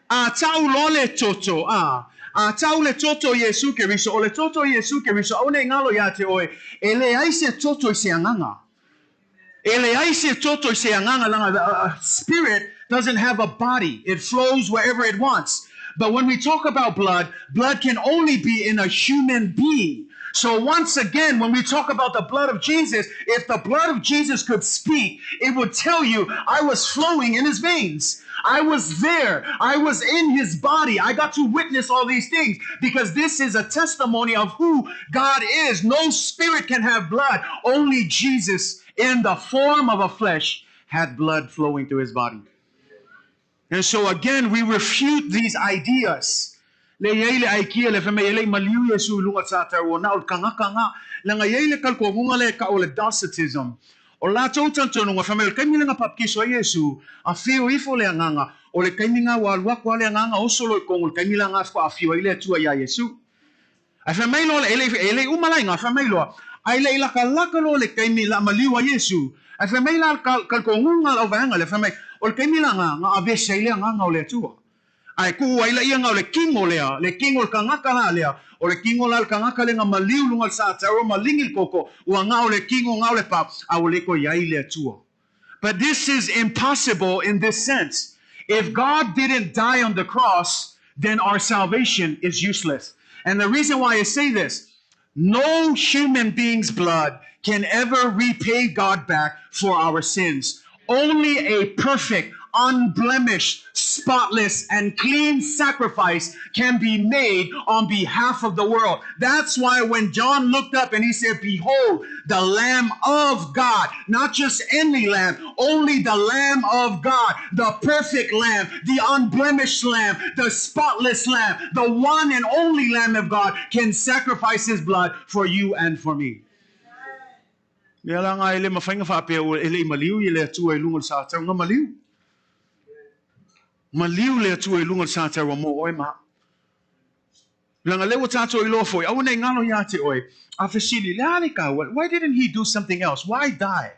A tau loa le toto, a, a tau le toto o Iesu Keriso, o le toto o Iesu Keriso, aua nei ngalo iā te oe, e leai se toto i se agaga. E leai se toto i se agaga leaga a spirit doesn't have a body, it flows wherever it wants. But when we talk about blood, blood can only be in a human being. So once again, when we talk about the blood of Jesus, if the blood of Jesus could speak, it would tell you, I was flowing in his veins. I was there. I was in his body. I got to witness all these things because this is a testimony of who God is. No spirit can have blood. Only Jesus in the form of a flesh had blood flowing through his body. And so again, we refute these ideas. Le iai le aikia le fai mai e le i maliu Iesu i luga sa tau o na o le kangaka nga. Leaga e iai le kalkogunga le ka o le Docetism. O latou talitonuga fai mai o le taimi lea na papatiso ai Iesu, afio ifo le Agaga, o le taimi na ua alu atu a le Agaga oso loa i totonu o le taimi la na faatoa afio ai le Atua ia Iesu. Ae fai mai loa le, e le i, e le i uma la i ina, fai mai loa, ae le i latalata loa le taimi la maliu ai Iesu, ae fai mai la le talitonuga a le auvaega lea, fai mai, o le taimi la na, na aveese ai le Agaga o le Atua. Ae tuu ai laia na o le kino lea, le kino o le tagata la lea, o le kino la o le tagata lea na maliu i luga o le sa taua ma ligi le koko, ua na o le kino, na o le pa, a ua le toe i ai le Atua. But this is impossible in this sense. If God didn't die on the cross, then our salvation is useless. And the reason why I say this, no human being's blood can ever repay God back for our sins. Only a perfect, unblemished, spotless, and clean sacrifice can be made on behalf of the world. That's why when John looked up and he said, Behold, the Lamb of God, not just any lamb, only the Lamb of God, the perfect lamb, the unblemished lamb, the spotless lamb, the one and only Lamb of God can sacrifice his blood for you and for me. Mea la nga e le mafai na faapea ua e le i maliu ia le Atua i luga o le sa tau, na maliu. Maliu le Atua i luga o le sa taua mo oe ma au. Leaga lea ua tatou iloa foi, aua ne i galo ia te oe, a fesili, le a le kaua, why didn't he do something else? Why die?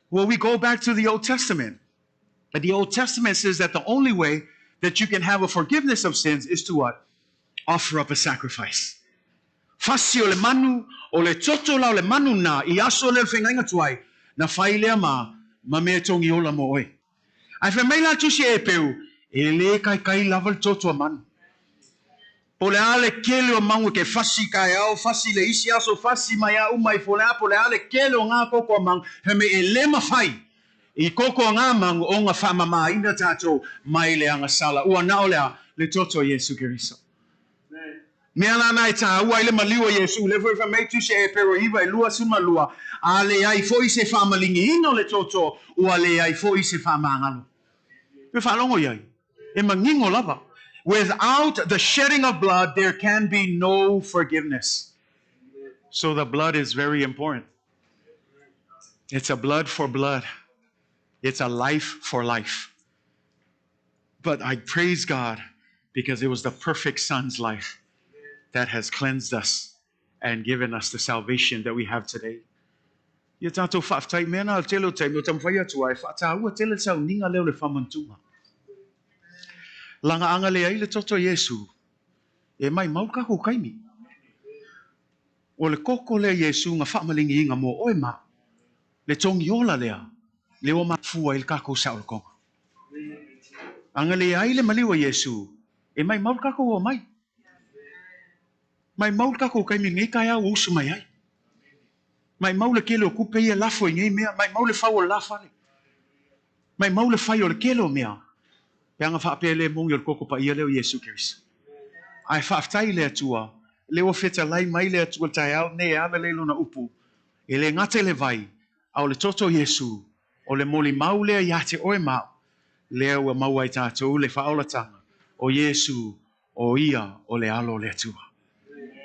Well, we go back to the Old Testament. And the Old Testament says that the only way that you can have a forgiveness of sins is to what? Offer up a sacrifice. Fasi o le manu, o le toto la o le manu na i aso lea o le feagaiga tuai, na fai lea ma, ma mea togi ola mo oe. Ae fai mai la tusi e Epeu, e le kaikai lava le toto a manu. Po o le a le kele o mangu ke fasi kaeao, fasi le isi aso, fasi mai a uma ifo le a, po o le a le kele o ngā koko a mangu, fai mai e le mafai i koko a ngā mangu o nga faamamāina tatou mai le agasala. Ua na o le a? Le toto a Iesu Keriso. Mea la na e tāua ai le maliu o Iesu, lea foi fai mai tusi a Epero iva e 22, a leai foi se faamaligiina o le toto, ua leai foi se faamagalo. E faalogo i ai, e manino lava. Without the shedding of blood, there can be no forgiveness. So the blood is very important. It's a blood for blood. It's a life for life. But I praise God because it was the perfect Son's life that has cleansed us and given us the salvation that we have today. Ia tātou faafetai mea nā le tele o taimi o taumafai atu ai, whaatāua tele le sauniga lea o le whamantunga. Langa anga le ai le toto Iesu, e mai mau ka ko kaimi. O le koko lea Iesu nga whaamalingi inga mo oe ma, le tongi ola lea, le o mafua i le kako saolokonga. Anga le ai le maliu a Iesu, e mai mau le kako o mai. Mai mau le kako kaimi nei kai au usu mai ai. Mai mau le kele o kupe ia lafo i nei mea, mai mau le fau o le lafale. Mai mau le fai o le kele o mea. Pe anga whaapea le mongi o le koko pa ia leo Iesu Keriso. Ae faafetai i le Atua, le ua fetalai mai le Atua le taeao nei e ala le lona upu, e le gata i le vai, a o le toto o Iesu, o le molimau lea ia te oe ma au, lea ua maua ai tatou le faaolatanga o Iesu o ia o le alo o le Atua.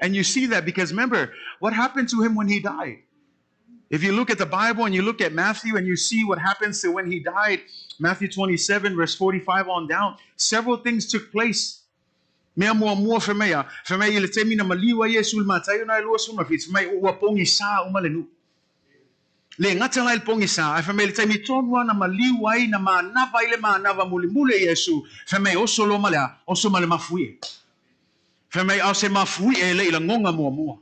And you see that because remember, what happened to him when he died? If you look at the Bible and you look at Matthew and you see what happens to when he died, Matthew 27, verse 45 on down, several things took place. Mea muamua fai mai a, fai mai i le taimi na maliu ai Iesu i le Mataio na e 27, fai mai ua pogisa uma le nuu. Le gata la i le pogisa, ae fai mai i le taimi tonu lava na maliu ai, na manava ai le manava mulimuli a Iesu, fai mai oso loa ma le a? Oso ma le mafuie. Fai mai a o se mafuie e le i lagoga muamua.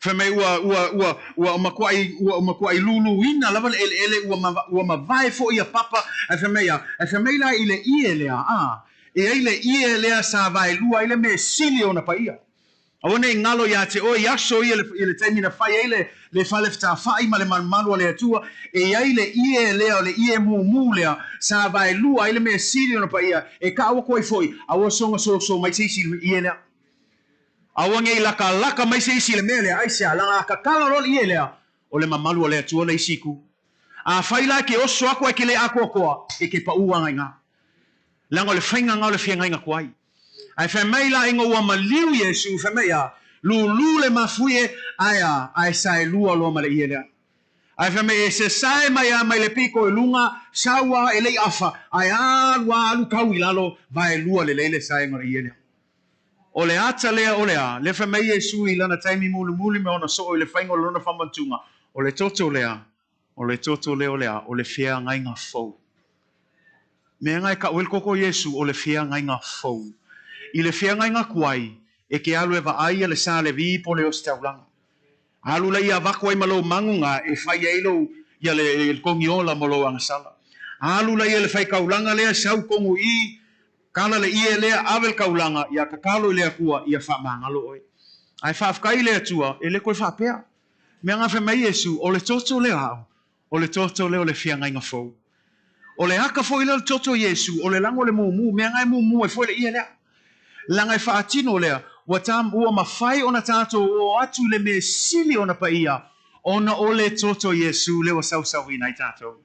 Fai mai ua, ua, ua, ua matuai, ua matuai luluina lava le eleele, ua ma, ua mavae foi ia papa, ae fai mai a, ae fai mai la i le ie lea, a, e ai le ie lea sa vaelua ai le mea sili ona paia. Aua ne i galo ia te oe i aso ia i le taimi na fai ai le, le fale fetafai ma le malumalu a le Atua, e i ai le ie lea o le ie mumu lea sa vaelua ai le mea sili ona paia, e kau aku ai foi, aua soga soso mai se isi i le ie lea. Aua ne i lakalaka mai se isi i le mea lea, aisea, leaga a kakala loa le ie lea, o le mamalu o le Atua le isi itu. Afai la e ke oso aku ae ke le atoatoa, e ke paʻu aga i ina. Leaga o le faiga lena o le feagaiga tuai. Ae fai mai la ina ua maliu Iesu, fai mai a, lulu le mafuie, ae a, ae saelua loa ma le ie lea. Ae fai mai e sasae mai a mai le pito i luga, sau a e le i afa, ae alu a alu tau i lalo, vaelua lelei le saega o le ie lea. O le ata lea o le a, lea fai mai Iesu i lana taimi mulimuli me ona soo i le faiga o lona faamantuga, o le toto lea, o le toto lea o le a, o le feagaiga fou. Mea nga e kau ai le toto o Iesu, o le feagaiga fou. I le feagaiga tuai, e ke alu e vaai ia le sa Levi po o le ositaulaga. Alu laia avatu ai ma lou magu ga e fai ai lou ia le togiola mo lou agasala. Alu laia i le faitaulaga lea sau tonu i kala le ie lea ave le taulaga ia tatalo i le Atua ia faamagalo oe. Ae faafetai i le Atua e le toe faapea. Mea ga fai mai Iesu, o le toto lea au, o le toto lea o le feagaiga fou. O le aka foi lea o le toto o Iesu, o le lago o le mumu, mea ga e mumu ai foi le ie lea. Leaga e faatino lea, ua ta, ua mafai ona tatou oo atu i le mea sili ona paia, ona o le toto Iesu lea ua sausauina ai tatou.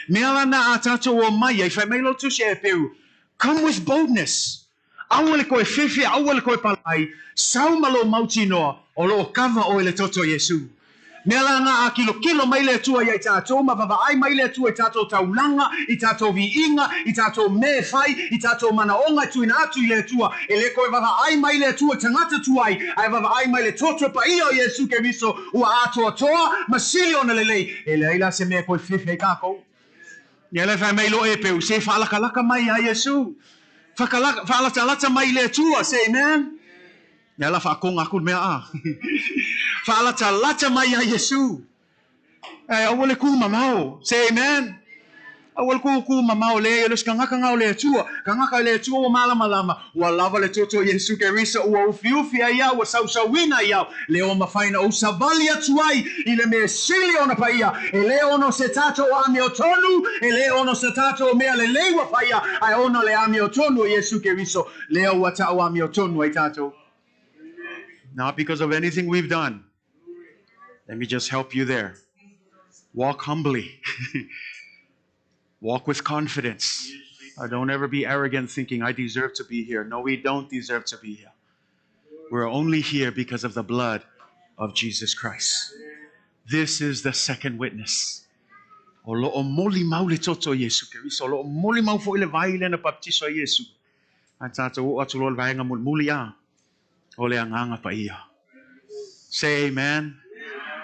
Mea la na a tatou omai ai, fai mai lou Tusi a Heperu, Come with boldness. Aua le toe fefe, aua le toe palai, sau ma lou mautinoa, o lo o kava oe i le toto Iesu. Mea la na a kilokilo mai le Atua ia i tatou ma vavaai mai le Atua i tatou taulaga, i tatou viiga, i tatou mea e fai, i tatou manaoga e tuuina atu i le Atua. E le toe vavaai mai le Atua i tagata tuai, ae vavaai mai le toto paia o Iesu Keriso ua atoatoa ma sili ona lelei. E leai la se mea e toe fefe ai tatou. Ia le fai mai lo Epeu, se faalakalaka mai ia Iesu. Faalatalata mai i le Atua, say amen. Ia la faakoga aku le mea a. Faalatalata mai ia Iesu. Ae aua le ku mamao, say amen. Aua le ku mamao le le tagata nga o le Atua. Tagata le Atua ua malamalama, ua lava le toto Iesu Keriso, ua ufiufi ai au, ua sausauina ai au. Le o mafai na ou savali atu ai i le mea sili ona paia. E le ona o se tatou amiotonu, e le ona o se tatou mea lelei ua faia, ae ona le amiotonu o Iesu Keriso, lea ua ta'u amiotonu ai tatou. Not because of anything we've done. Let me just help you there. Walk humbly. Walk with confidence. Don't ever be arrogant thinking, I deserve to be here. No, we don't deserve to be here. We're only here because of the blood of Jesus Christ. This is the second witness. O lo o moli mau le toto Iesu Keriso. O lo o moli mau foi le vai le na baptiso a Iesu. Ae tatou oo atu loa i le vaega mulimuli a, o le Agaga Paia. Say amen.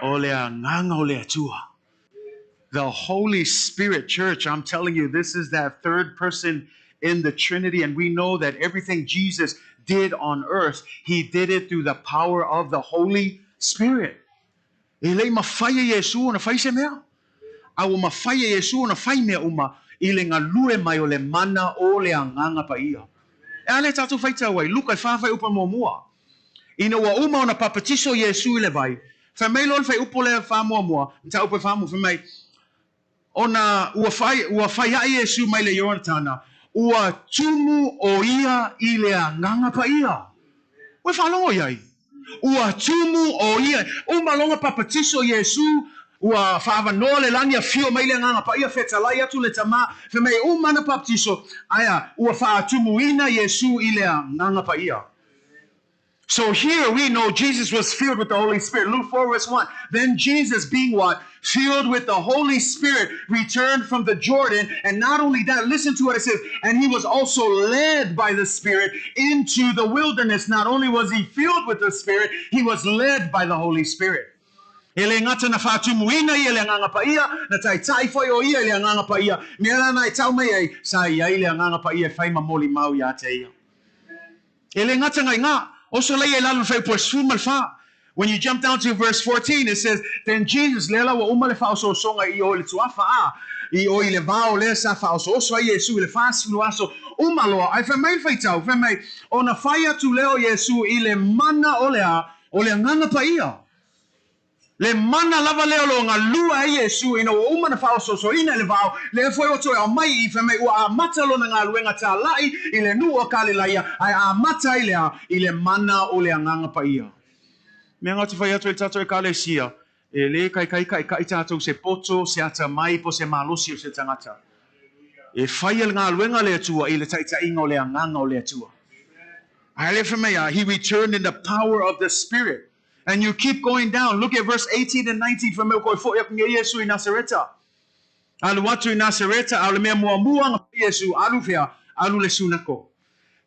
O le Agaga o le Atua. The Holy Spirit, church, I'm telling you, this is that third person in the Trinity, and we know that everything Jesus did on earth, he did it through the power of the Holy Spirit. E le i mafai e Iesu ona fai se mea. A ua mafai e Iesu ona fai mea uma i le galue mai o le mana o le Agaga Paia. E a lea tatou faitau ai? Luka e fa fuaiupu muamua. Ina ua uma ona papatiso Iesu i le vai, fai mai loa le fuaiupu lea faamuamua, mataupu e faamuamua, fai mai, ona ua fai, ua fai aʻe Iesu mai le Ioritana, ua tumu o ia i le Agaga Paia. Ua e faalogo i ai? Ua tumu o ia. Uma loa papatiso Iesu, ua faaavanoa le lagi, afio mai le Agaga Paia, fetalai atu le Tama, fai mai, uma ana papatiso, ae a, ua faatumuina Iesu i le Agaga Paia. So here we know Jesus was filled with the Holy Spirit. Luke 4 verse 1. Then Jesus, being what? Filled with the Holy Spirit, returned from the Jordan. And not only that, listen to what it says. And he was also led by the Spirit into the wilderness. Not only was he filled with the Spirit, he was led by the Holy Spirit. E le gata na faatumuina ia i le Agaga Paia, na taitai foi o ia i le Agaga Paia. Mea la na e tau mai ai, sa i ai le Agaga Paia e fai ma molimau ia te ia. E le gata ngai ngā, oso laia i lalo le fuaiupu e 14. When you jump down to verse 14, it says, Then Jesus, lea la ua uma le faaosoosoga i o i le tuafa a, i o i le vao lea sa faaosooso ai Iesu i le 40 aso, uma loa, ae fai mai le faitau, fai mai, ona fai atu lea o Iesu i le mana o le a, o le Agaga Paia. Le mana lava lea o lo o galue ai Iesu ina ua uma ona faaosoosoina i le vao, lea foi ua toe aumai i, fai mai, ua amata lona galuega tāla'i i le nuu o Kalilaia, ae amata ai le a, i le mana o le Agaga Paia. Mea na te fai atu e le tatou Ekalesia, e lē kaikai kaʻikaʻi tatou se poto, se atamai po se malosi o se tagata. E faia le galuega a le Atua i le taʻitaʻiga o le Agaga o le Atua. Ae lea fai mai a, He returned in the power of the Spirit. And you keep going down. Look at verse 18 and 19, fai mai ua koe foʻi aku nei Iesu i Nasareta. Alu atu i Nasareta, a o le mea muamua na fai Iesu, alu fea? Alu le sunako.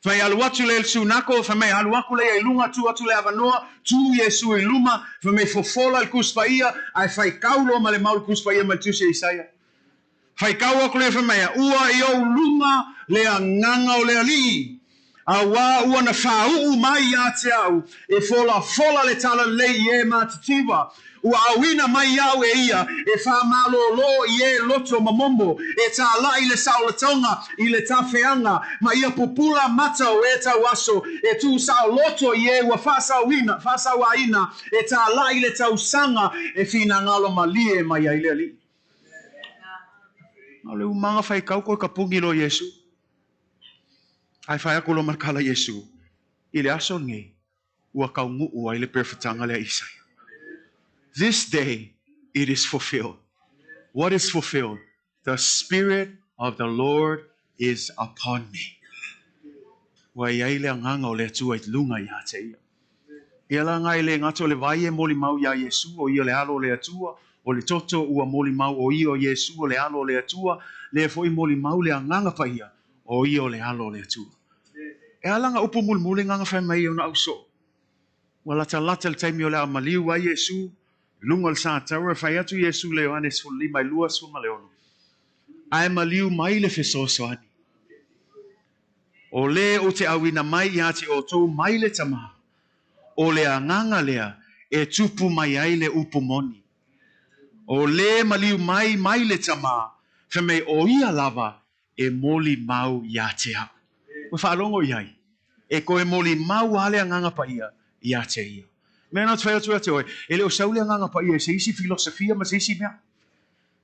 Fai alu atu lea i le sunako, fai mai alu aku lea i luga, tu atu le avanoa, tu Iesu i luma, fai mai fofola le Tusi Paia, ae faitau loa ma le mau le Tusi Paia ma le Tusi a Isaia. Faitau aku lea fai mai, Ua i ou luma le agaga o le Alii, auā ua na fāuʻu mai iā te au e folafola le talalelei i e matitiva. Ua auina mai iaʻu e ia e faamalōlō i e loto momomo, e tālaʻi le saolatoga i le tafeaga, ma ia pupula mata o e tauaso, e tuusaoloto i e ua faasauina, faasauāina, e tālaʻi le tausaga e finagalo malie mai ai le Alii. A o le umaga faitau koe ka puni loa Iesu. Ae fai aku loa ma le kala Iesu, I le aso lenei, ua taunuu ai le perofetaga lea Isaia. This day it is fulfilled. What is fulfilled? The Spirit of the Lord is upon me. Ua i ai le agaga o le Atua i luga iā te ia. Ia la nga e le gata o le vai e molimau iā Iesu, o ia le Alo o le Atua, o le toto ua molimau o ia o Iesu o le Alo o le Atua, lea foi molimau le Agaga Paia, o ia o le Alo o le Atua. E ala nga upu mulimuli nga na fai mai ona au soo. Ua latalata le taimi o le a maliu ai Iesu, i luga o le sataua, e fai atu Iesu le Ioane 15 i 26, Ae maliu mai le fesoasoani. O lē ou te auina mai iā te outou mai le Tama, o le agaga lea e tupu mai ai le upu moni. O lē maliu mai mai le Tama, fai mai o ia lava e molimau iā te au. Ua faalogo i ai, e toe molimau lava le Agaga Paia iā te ia. Mea na ou te fai atu ia te oe, e le o sau le Agaga Paia i se isi filosofia ma se isi mea.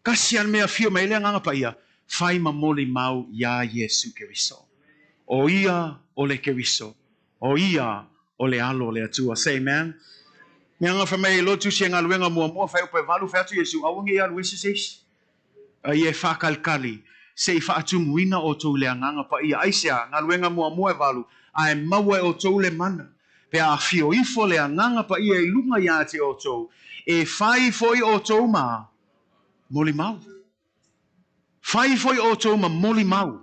Kasi a le mea afio mai ai le Agaga Paia, fai ma molimau iā Iesu Keriso. O ia o le Keriso. O ia o le Alo o le Atua. Say amen. Mea na fai mai ai Lotu sia galuega muamua, fai upu e valu, fai atu Iesu, aua ne i alu ese se isi. A ia e faakalikali, se i faatumuina outou i le Agaga Paia. Aisea, galuega muamua e valu, ae maua e outou le mana, pe a afio ifo le Agaga Paia i luga iā te outou, e fai foi outou ma molimau. Fai foi outou ma molimau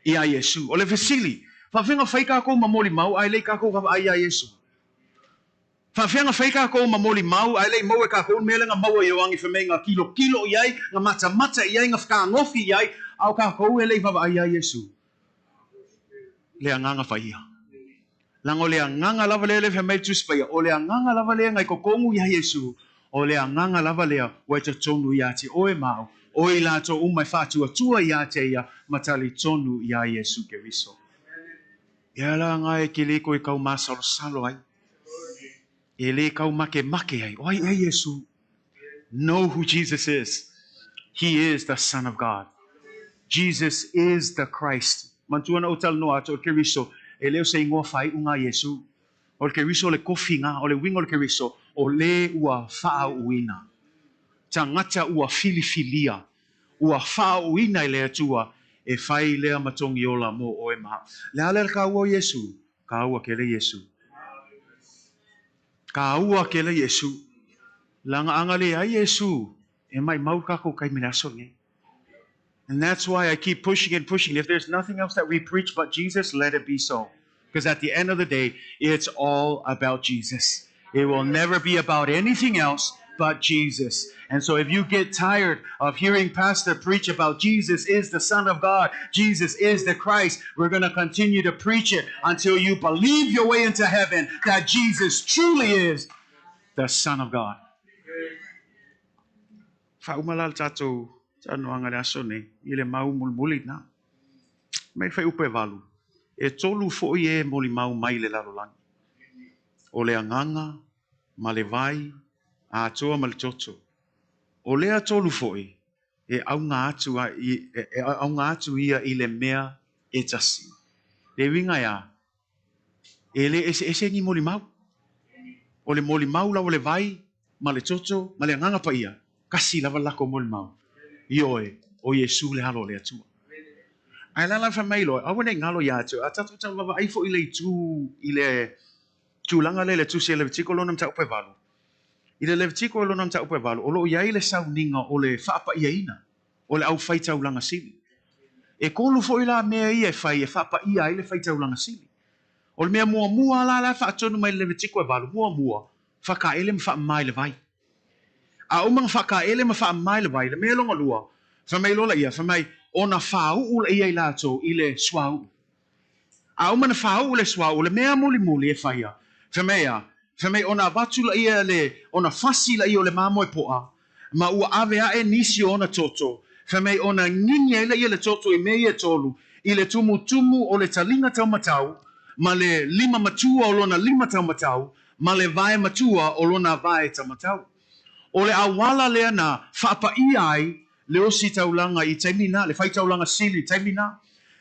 iā Iesu. O le fesili, faafefea fai kākou ma molimau ae le i kākou vaavaai iā Iesu? Faafefea na fai kākou ma molimau ae le i maua e kākou le mea lea na maua i Ioane fai mai na kilokilo i ai, na matamata i ai, na fekagofi i ai, a o kākou e le i vaavaai iā Iesu? Le Agaga Paia. Leaga o le Agaga lava lea lea fai mai le Tusi Paia, o le Agaga lava lea na i totonu iā Iesu, o le Agaga lava lea ua i totonu iā te oe ma au, o i latou uma e faatuatua iā te ia ma talitonu iā Iesu Keriso. Ia la nga e ke le koe kau masalosalo ai, e le kau makemake ai, o ai ea Iesu? Know who Jesus is. He is the Son of God. Jesus is the Christ. Manatua na ou talanoa atu o le Keriso, e le o se igoa faaiuga a Iesu. O le Keriso o le kofiga, o le uiga o le Keriso, o le ua faaauuina. Tagata ua filifilia, ua faaauuina e le Atua e fai lea ma togiola mo oe ma au. Le a lea le kaua o Iesu? Kaua kele Iesu. Kaua kele Iesu. Leaga a na leai Iesu, e maʻimau le kākou taimi i le aso lenei. And that's why I keep pushing and pushing. If there's nothing else that we preach but Jesus, let it be so. Because at the end of the day, it's all about Jesus. It will never be about anything else but Jesus. And so if you get tired of hearing pastor preach about Jesus is the Son of God, Jesus is the Christ, we're going to continue to preach it until you believe your way into heaven that Jesus truly is the Son of God. Faauma la le tatou talanoaga i le aso nei i le mau mulimuli lena. Mai fuaiupu e valu, e tolu foi e molimau mai le lalolagi, o le agaga ma le vai atoa ma le toto. O lea tolu foi e auga atu, e auga atu ia i le mea e tasi. Le uiga e a? E le eseese ni molimau. O le molimau lava o le vai ma le toto ma le Agaga Paia, tasi lava le lakou molimau, Ioe, o Iesu le Alo o le Atua. Ae la la fai mai loa, aua ne i galo ia te oe, a tatou tau vaavaai foi i le itu i le tulaga lea i le Tusi a Levitiko lona mataupu e valu. I le Levitiko lona mataupu e valu, o lo o i ai le sauniga o le faapaiaina o le aufaitaulaga sili. E tolu foi la mea ia e fai e faapaia ai le faitaulaga sili. O le mea muamua la la e faatonu mai i le Levitiko e valu, muamua, faakaele ma faamama i le vai. A uma ona faakaele ma faamama i le vai, le mea lona lua, fai mai loa laia, fai mai, ona fāuʻu laia i latou i le suauu. A uma ona fāuʻu le suauu, le mea mulimuli e faia, fai mai a, fai mai ona avatu laia le, ona fasi laia o le mamoe poa, ma ua ave aʻe nisi o ona toto, fai mai ona gigi ai laia le toto i mea ia e tolu, i le tumutumu o le taliga taumatau, ma le lima matua o lona lima taumatau, ma le vae matua o lona vae taumatau. O le auala lea na faapaia ai le ositaulaga i taimi na, le faitaulaga sili i taimi na.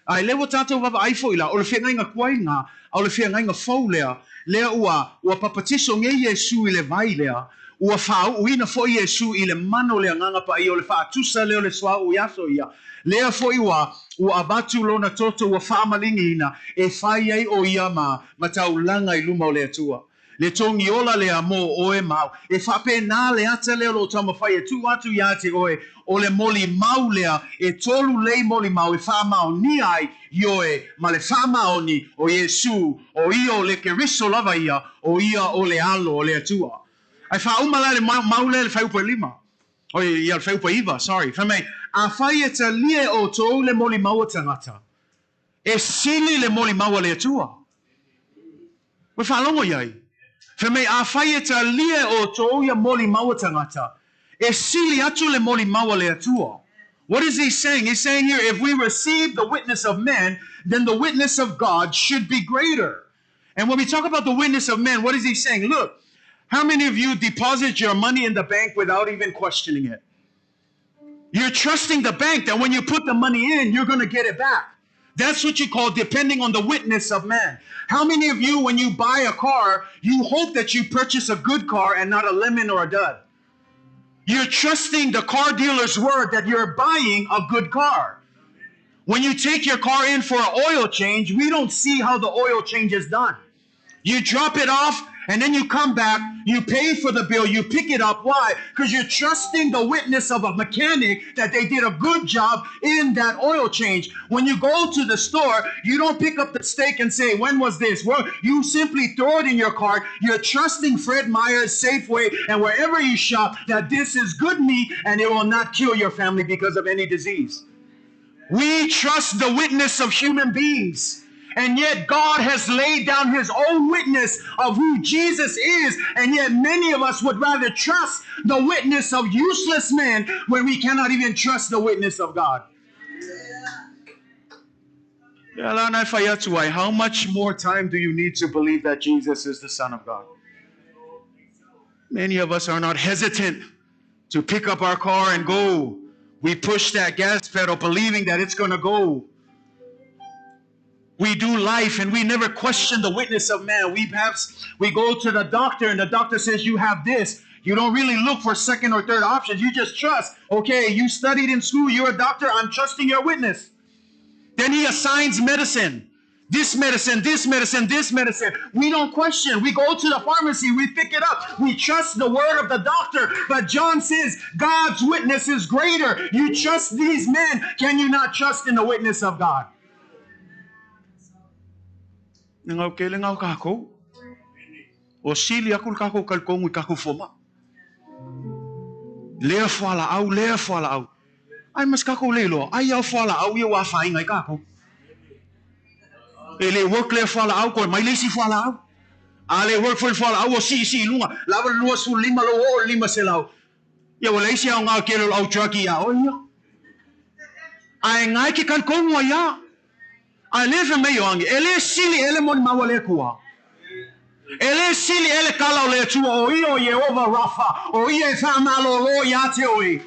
A lea ua tatou vaavaai foi la, o le feagaiga tuai lena, a o le feagaiga fou lea, lea ua, ua papatiso nei Iesu i le vai lea, ua faauuina foi Iesu i le mana o le Agaga Paia, o le faatusa lea o le suauu i aso ia, lea foi ua, ua avatu lona toto ua faamaligiina e fai ai o ia ma, ma taulaga i luma o le Atua. Le togi ola lea mō oe ma au. E faapena le ata lea o lo o taumafai e tuu atu iā te oe, o le molimau lea e tolu lei molimau e faamaonia ai ioe ma le faamaoni o Iesu, o ia o le Keriso lava ia, o ia o le Alo o le Atua. Ae faauma la le mau lea i le fuaiupu e lima. Oi, ia le fuaiupu e iva, sorry. Fai mai, Afai e talia e outou le molimau a tagata, e sili le molimau a le Atua. Ua faalogo i ai. Fai mai, Afai e talia e outou ia molimau a tagata, e sili atu le molimau a le Atua. What is he saying? He's saying here, if we receive the witness of men, then the witness of God should be greater. And when we talk about the witness of men, what is he saying? Look, how many of you deposit your money in the bank without even questioning it? You're trusting the bank that when you put the money in, you're going to get it back. That's what you call depending on the witness of man. How many of you, when you buy a car, you hope that you purchase a good car and not a lemon or a dud? You're trusting the car dealer's word that you're buying a good car. When you take your car in for an oil change, we don't see how the oil change is done. You drop it off and then you come back, you pay for the bill, you pick it up. Why? Because you're trusting the witness of a mechanic that they did a good job in that oil change. When you go to the store, you don't pick up the steak and say, when was this? Well, you simply throw it in your cart. You're trusting Fred Meyer's, Safeway, and wherever you shop that this is good meat and it will not kill your family because of any disease. We trust the witness of human beings. And yet God has laid down his own witness of who Jesus is. And yet many of us would rather trust the witness of useless men when we cannot even trust the witness of God. How much more time do you need to believe that Jesus is the Son of God? Many of us are not hesitant to pick up our car and go. We push that gas pedal believing that it's going to go. We do life and we never question the witness of man. We perhaps we go to the doctor and the doctor says you have this. You don't really look for second or third options. You just trust. Okay, you studied in school. You're a doctor. I'm trusting your witness. Then he assigns medicine. This medicine, this medicine, this medicine. We don't question. We go to the pharmacy. We pick it up. We trust the word of the doctor. But John says God's witness is greater. You trust these men. Can you not trust in the witness of God? Ngau ke le ngau kākou. O sili aku le kākou kalkongu i kākou foma. Lea fuala au, lea fuala au. Ai mas kākou le iloa, ai au fuala au ia ua afaina ai kākou. E le work lea fuala au, koe mai le isi fuala au. A le work foi le fualaau ua siisii i luga, lava le 25 lou oo i le 500. Ia ua leai se aoga o le tele o le au drug ia oe ia. Ae na e ke talitonu ai a. Ae le fai mai Ioane, E le sili ea le molimau a le Atua? E le sili ea le tala o le Atua, o ia o Ieova Rafa, o ia e faamalōlō iā te oe?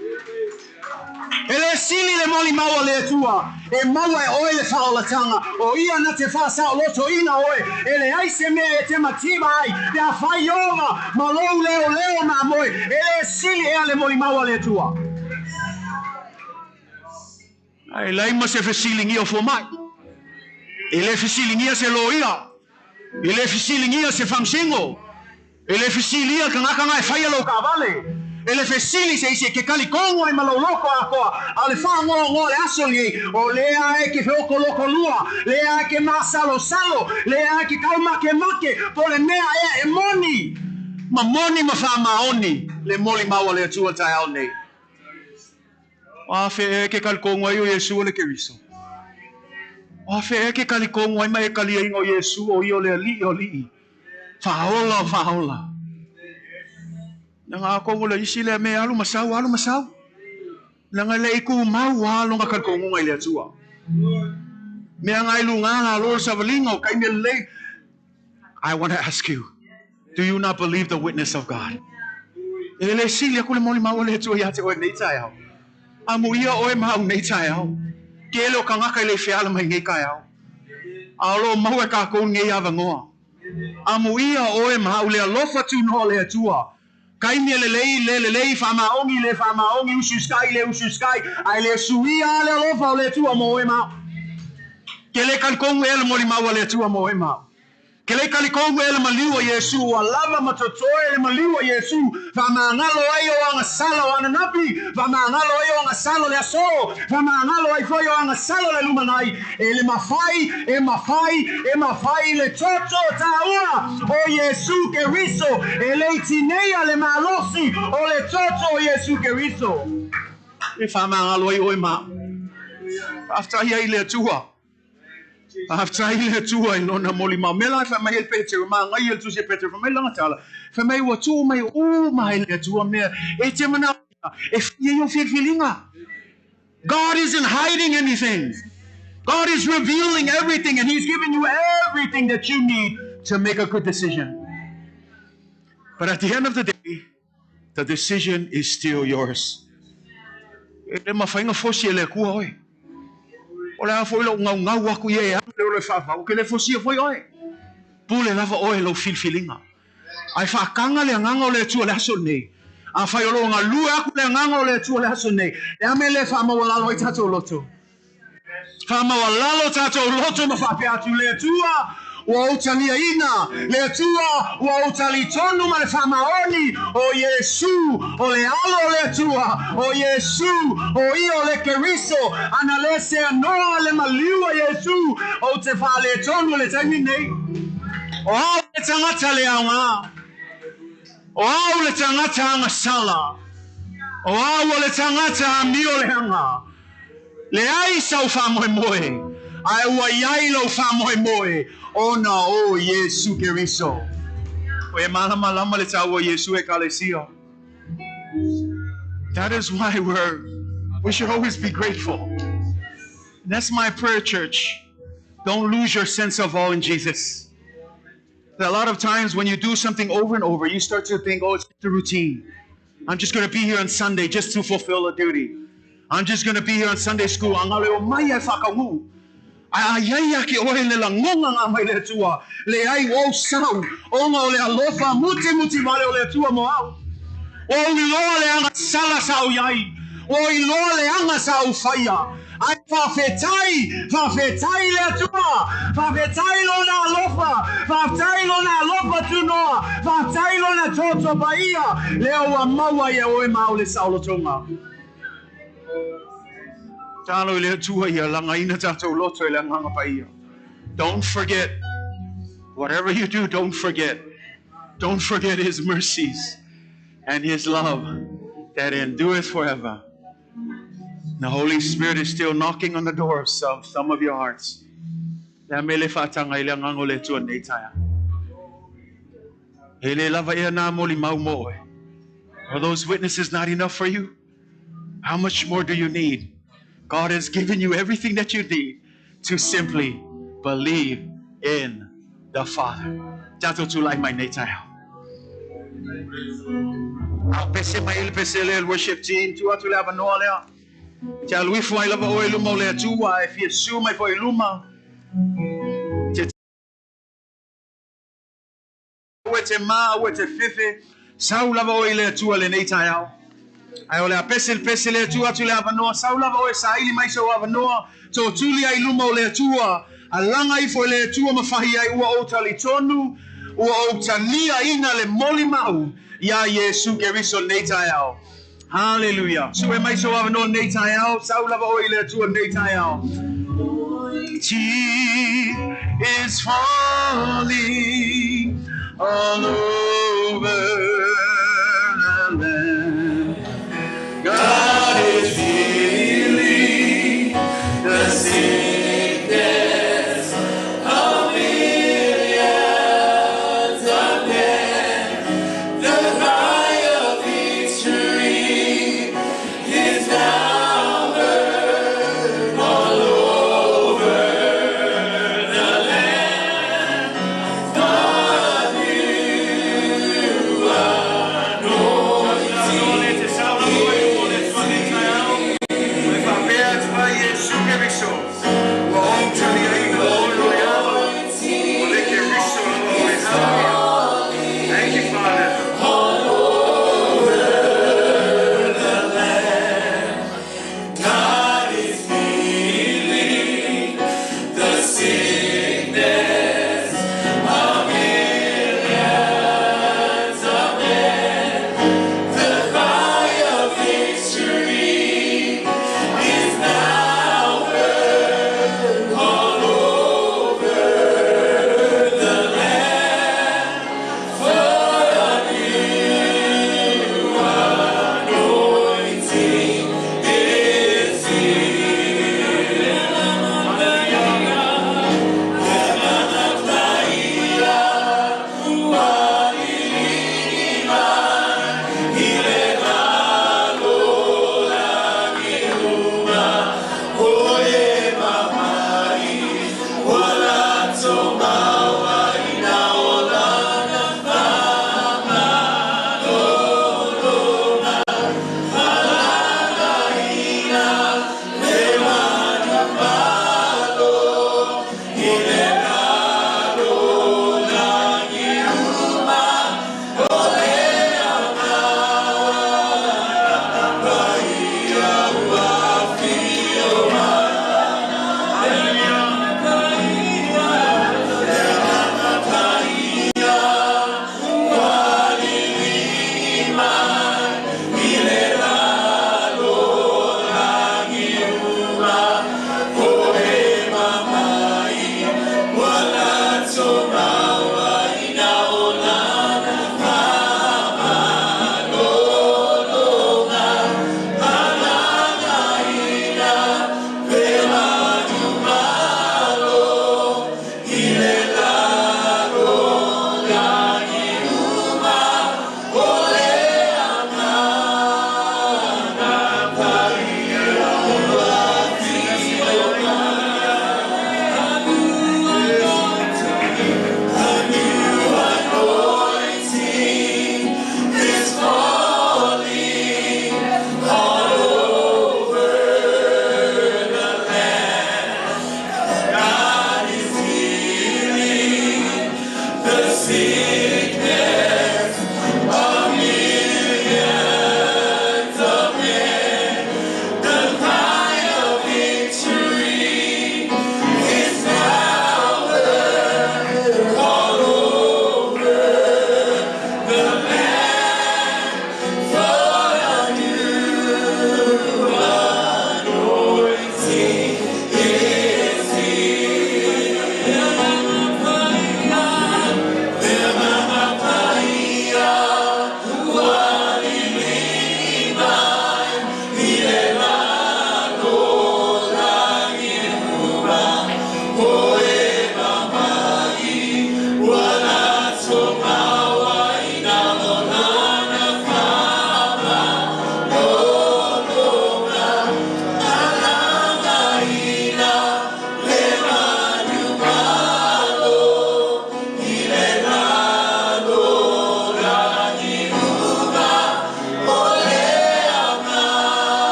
E le sili le molimau a le Atua, e maua e oe le faaolataga, o ia na te faasaolotoina oe, e leai se mea e te mativa ai, pe afai ova ma lou leoleo mamoe, e le sili ea le molimau a le Atua? Ae leai ma se fesiligia o fomai. E le fesiligia se loia. E le fesiligia se faamasino. E le fesilia le tagata na e faia lou taavale. E le fesili se isi e ke talitonu ai ma lou loto atoa, a o le faanoanoa le aso lenei, o lea e ke feotoloto lua, lea e ke masalosalo, lea e ke taumakemake, po o le mea ea e moni. Ma moni ma faamaoni le molimau a le Atua i le taeao lenei. O a fea ea e ke talitonu ai o Iesu o le Keriso? O a fea ea e ke talitonu ai ma e taliaina o Iesu o ia o le Alii o alii, Faaola o faaola? Leaga atonu o le isi lea mea e alu ma sau, alu ma sau. Leaga e le i tumau lava lona talitonuga i le Atua. Mea na i luga lalo o le savaliga o taimi e lelei. I want to ask you, do you not believe the witness of God? E le sili aku le molimau a le Atua iā te oe nei taeao. Amuia oe ma au nei taeao. Tele o tagata e le i feala mai nei taeao. A o lo o maua e kākou nei avanoa. Amuia oe ma au le alofa tunoa o le Atua. Taimi e lelei, le lelei, faamaoni, le faamaoni, usiusitai, le usiusitai, a e le suia lava le alofa o le Atua mo oe ma au. Ke le talitonu ea le molimau a le Atua mo oe ma au. Ke le talitonu ea le maliu a Iesu ua lava ma totoe le maliu a Iesu, faamagalo ai o agasala o ananafi, faamagalo ai o agasala o le aso, faamagalo ai foi o agasala o le lumanai, e le mafai, e mafai, e mafai le toto taua o Iesu Keriso, e le i tineia le malosi o le toto o Iesu Keriso. E faamagalo ai oe ma au. Faafetai ai i le Atua. Faafetai i le Atua i Lona molimau. Mea la e fai mai ai Peteru, manaia le tusi a Peteru, fai mai lana tala, fai mai ua tuu mai uma e le Atua mea e te manaomia e fai ai ou filifiliga. God isn't hiding anything. God is revealing everything and He's giving you everything that you need to make a good decision. But at the end of the day, the decision is still yours. E le mafai ona fosi e le Atua oe. O le a foi lou naunau aku ia e alu le ola e faavau, ou te le fosia foi oe. Pule lava oe i lou filifiliga. Ae faataga le Agaga o le Atua i le aso lenei. Afai o lo o galue aku le Agaga o le Atua i le aso lenei, le a mea le faamaualalo ai tatou loto? Faamaualalo tatou loto ma faapea atu, Le Atua, ua ou taliaina, le Atua, ua ou talitonu ma le faamaoni, o Iesu, o le Alo o le Atua, o Iesu, o ia o le Keriso, ana le seanoa le maliu a Iesu, ou te faaletonu i le taimi nei. O au le tagata le aoga. O au le tagata agasala. O au o le tagata amio leaga. Leai sau faamoemoe, ae ua i ai lou faamoemoe ona o Iesu Keriso. O e malamalama le taua o Iesu Ekalesia. That is why we're, we should always be grateful. And that's my prayer, church. Don't lose your sense of awe in Jesus. A lot of times when you do something over and over, you start to think, oh, it's the routine. I'm just going to be here on Sunday just to fulfill a duty. I'm just going to be here on Sunday school. Angalo e o mai ai whakaū. A ai ai ke oe le lagonga ngā mai le Atua, le ai o au sau, ona o le alofa mutimuti wale o le Atua mo au. Ua ou iloa le agasala sa ou i ai, ua ou iloa le aga sa ou faia, ae faafetai, faafetai i le Atua, faafetai i Lona alofa, faafetai i Lona alofa tunoa, faafetai i Lona toto paia, lea ua maua ai e oe ma au le saolotoga. Talo i le Atua ia lagaina tatou loto i le Agaga Paia. Don't forget, whatever you do, don't forget. Don't forget His mercies and His love that endureth forever. The Holy Spirit is still knocking on the door of some, some of your hearts. Le a mele faataga i le Agaga o le Atua nei taeao. E le lava ea nā molimau mo oe. Are those witnesses not enough for you? How much more do you need? God has given you everything that you need to simply believe in the Father. Tatou tulai mai nei taeao. Ao pese mai le pese le worship team, tu atu le avanoa lea. Te alu ifo ai lava oe i luma o le Atua, e fia susu mai foi i luma. Te Aua e te mā, aua e te fefe, sau lava oe i le Atua lenei taeao. Ae o le a pese le pese le Atua atu le avanoa, sau lava oe saili mai sou avanoa, tootuli ai i luma o le Atua, a laga ifo e le Atua ma fahi ai ua ou talitonu, ua ou taliaina le molimau iā Iesu Keriso lenei taeao. Haleluia. Sue mai sou avanoa lenei taeao, sau lava oe i le Atua lenei taeao. Tea is falling all over the land. God is healing the sickness of millions of men. The cry of victory is now heard all over the land. God, you are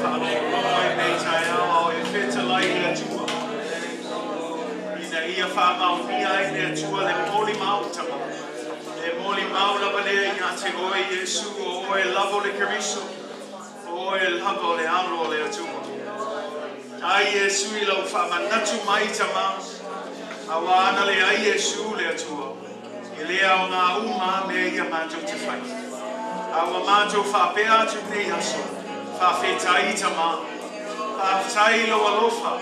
faalogologo ai lenei taeao a o e fetalai i le Atua, ina ia faamaonia ai e le Atua le molimau tama. Le molimau lava lea ia te oe Iesu, o oe lava o le Keriso, o oe lava o le Alo o le Atua. Ai Iesu i lau faamanatu mai tama, auā ana leai Iesu le Atua, e le aoga uma lava mea ia matou te fai. A ua matou faapea atu i lenei aso, Faafetai tama, faafetai i lou alofa,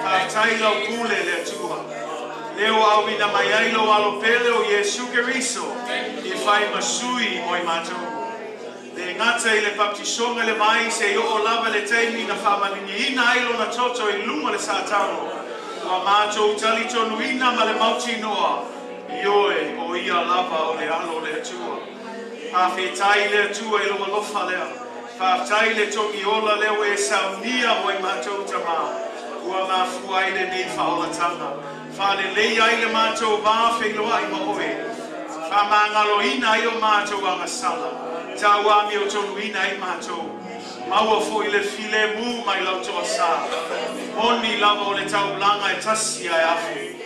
faafetai i lau pule le Atua, lea ua auina mai ai lou Alo pele o Iesu Keriso e fai ma sui mo i matou. Le gata i le baptisoga i le vai seia oo lava i le taimi na faamaliliina ai lona toto i luga o le satago, ua matou talitonuina ma le mautinoa, ioe, o ia lava o le Alo o le Atua. Faafetai i le Atua i lou alofa lea. Faafetai i le togi ola lea ua e saunia mo i matou tama, ua mafua ai lenei faaolataga. Faaleleia ai le matou va feiloai ma oe. Faamagaloina ai o matou agasala. Tauamiotonuina ai matou. Maua foi le filemu mai lau toasa. Moni lava o le taulaga e tasi ae afe.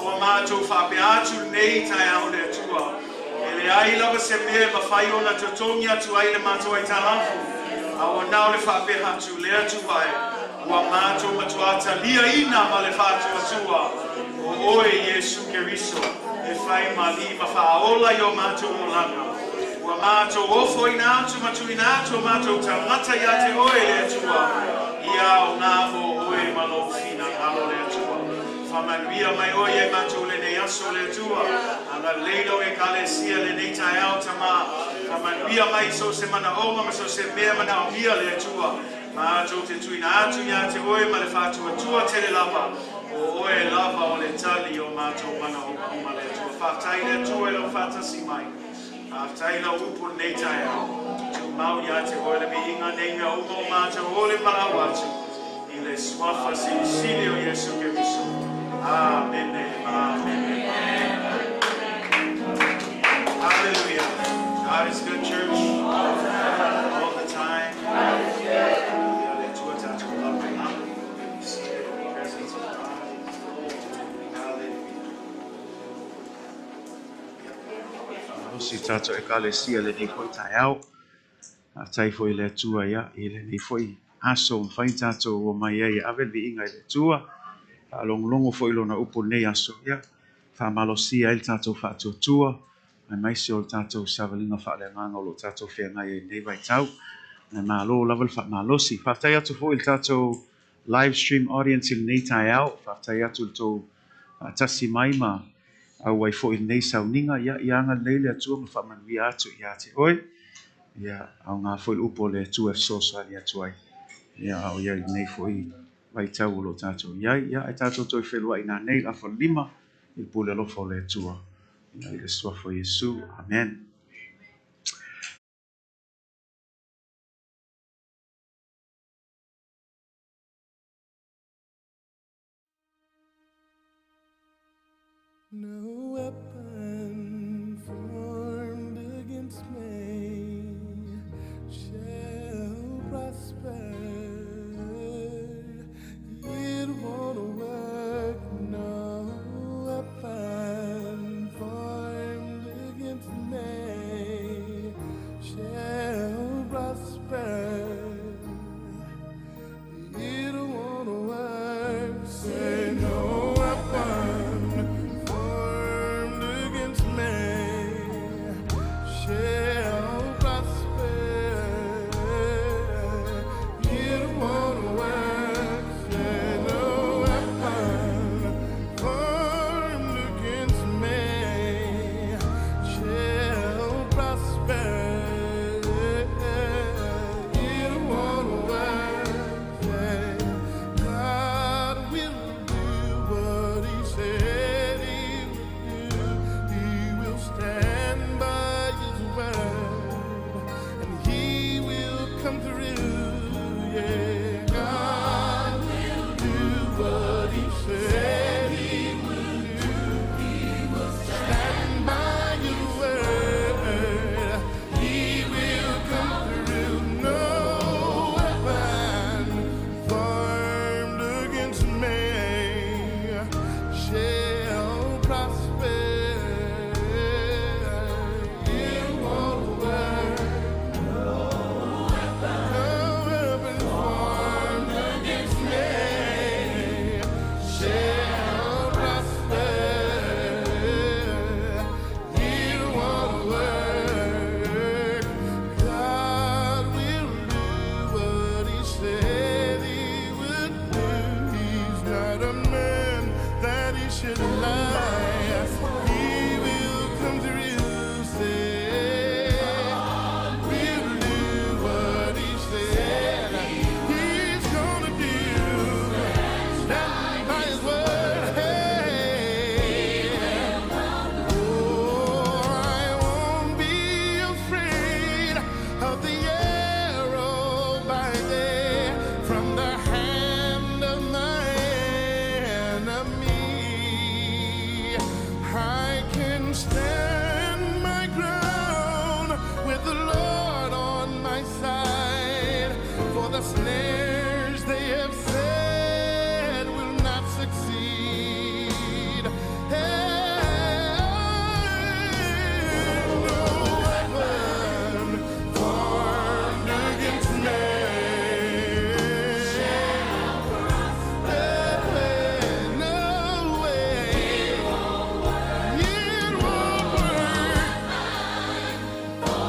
Ua matou faapea atu lenei taeao le Atua, e leai lava se mea e mafai ona totogi atu ai le matou aitalafu, a ua na o le faapea atu le Atua e, ua matou matuā taliaina ma le faatuatua o oe Iesu Keriso e fai ma Alii ma Faaola i o matou olaga. Ua matou ofoina atu ma tuuina atu o matou tagata ia te oe le Atua, ia aoga mo oe ma lou finagalo le Atua. Faamanuia mai oe ia i matou lenei aso le Atua. Agalelei lau Ekalesia lenei taeao Tama. Faamanuia mai i so o se manaoga ma so o se mea manaomia le Atua. Matou te tuuina atu ia te oe ma le faatuatua tele lava, o oe lava o le tali o matou manaoga uma le Atua. Faafetai le Atua i lou faatasi mai. Faafetai i lau upu lenei taeao. Tumau ia te oe le viiga nei mea uma o matou ole ma lau atu i le Suafa Silisili o Iesu Keriso. Amene. Amene. Hallelujah. God is good, church. All the time. Ia le Atua tatou lava i lalo. Be seated in the presence of God. Hallelujah. Malosi tatou Ekalesia lenei foi taeao. Faafetai foi i le Atua ia i lenei foi aso ua mafai ona tatou omai ai e ave le viiga i le Atua. Faalogologo foi i lona upu i lenei aso ia faamalosia ai le tatou faatuatua aemaise o le tatou savaliga faaleagaga o lo o tatou feagai ai i lenei vaitau. Ae malo lava le faamalosi. Faafetai atu foi i le tatou live stream audience i lenei taeao. Faafetai atu i le tou faatasi mai ma auai foi i lenei sauniga. Ia, ia agalelei le Atua ma faamanuia atu ia te oe. Ia, aoga foi le upu o le Atua e fesoasoani atu ai. Ia, a o i ai i lenei foi vaitau o lo o tatou i ai. Ia, ae tatou toe feiloai nanei i le afa lima i le pule alofa o le Atua. Ia, i le suafa o Iesu. Amen. No.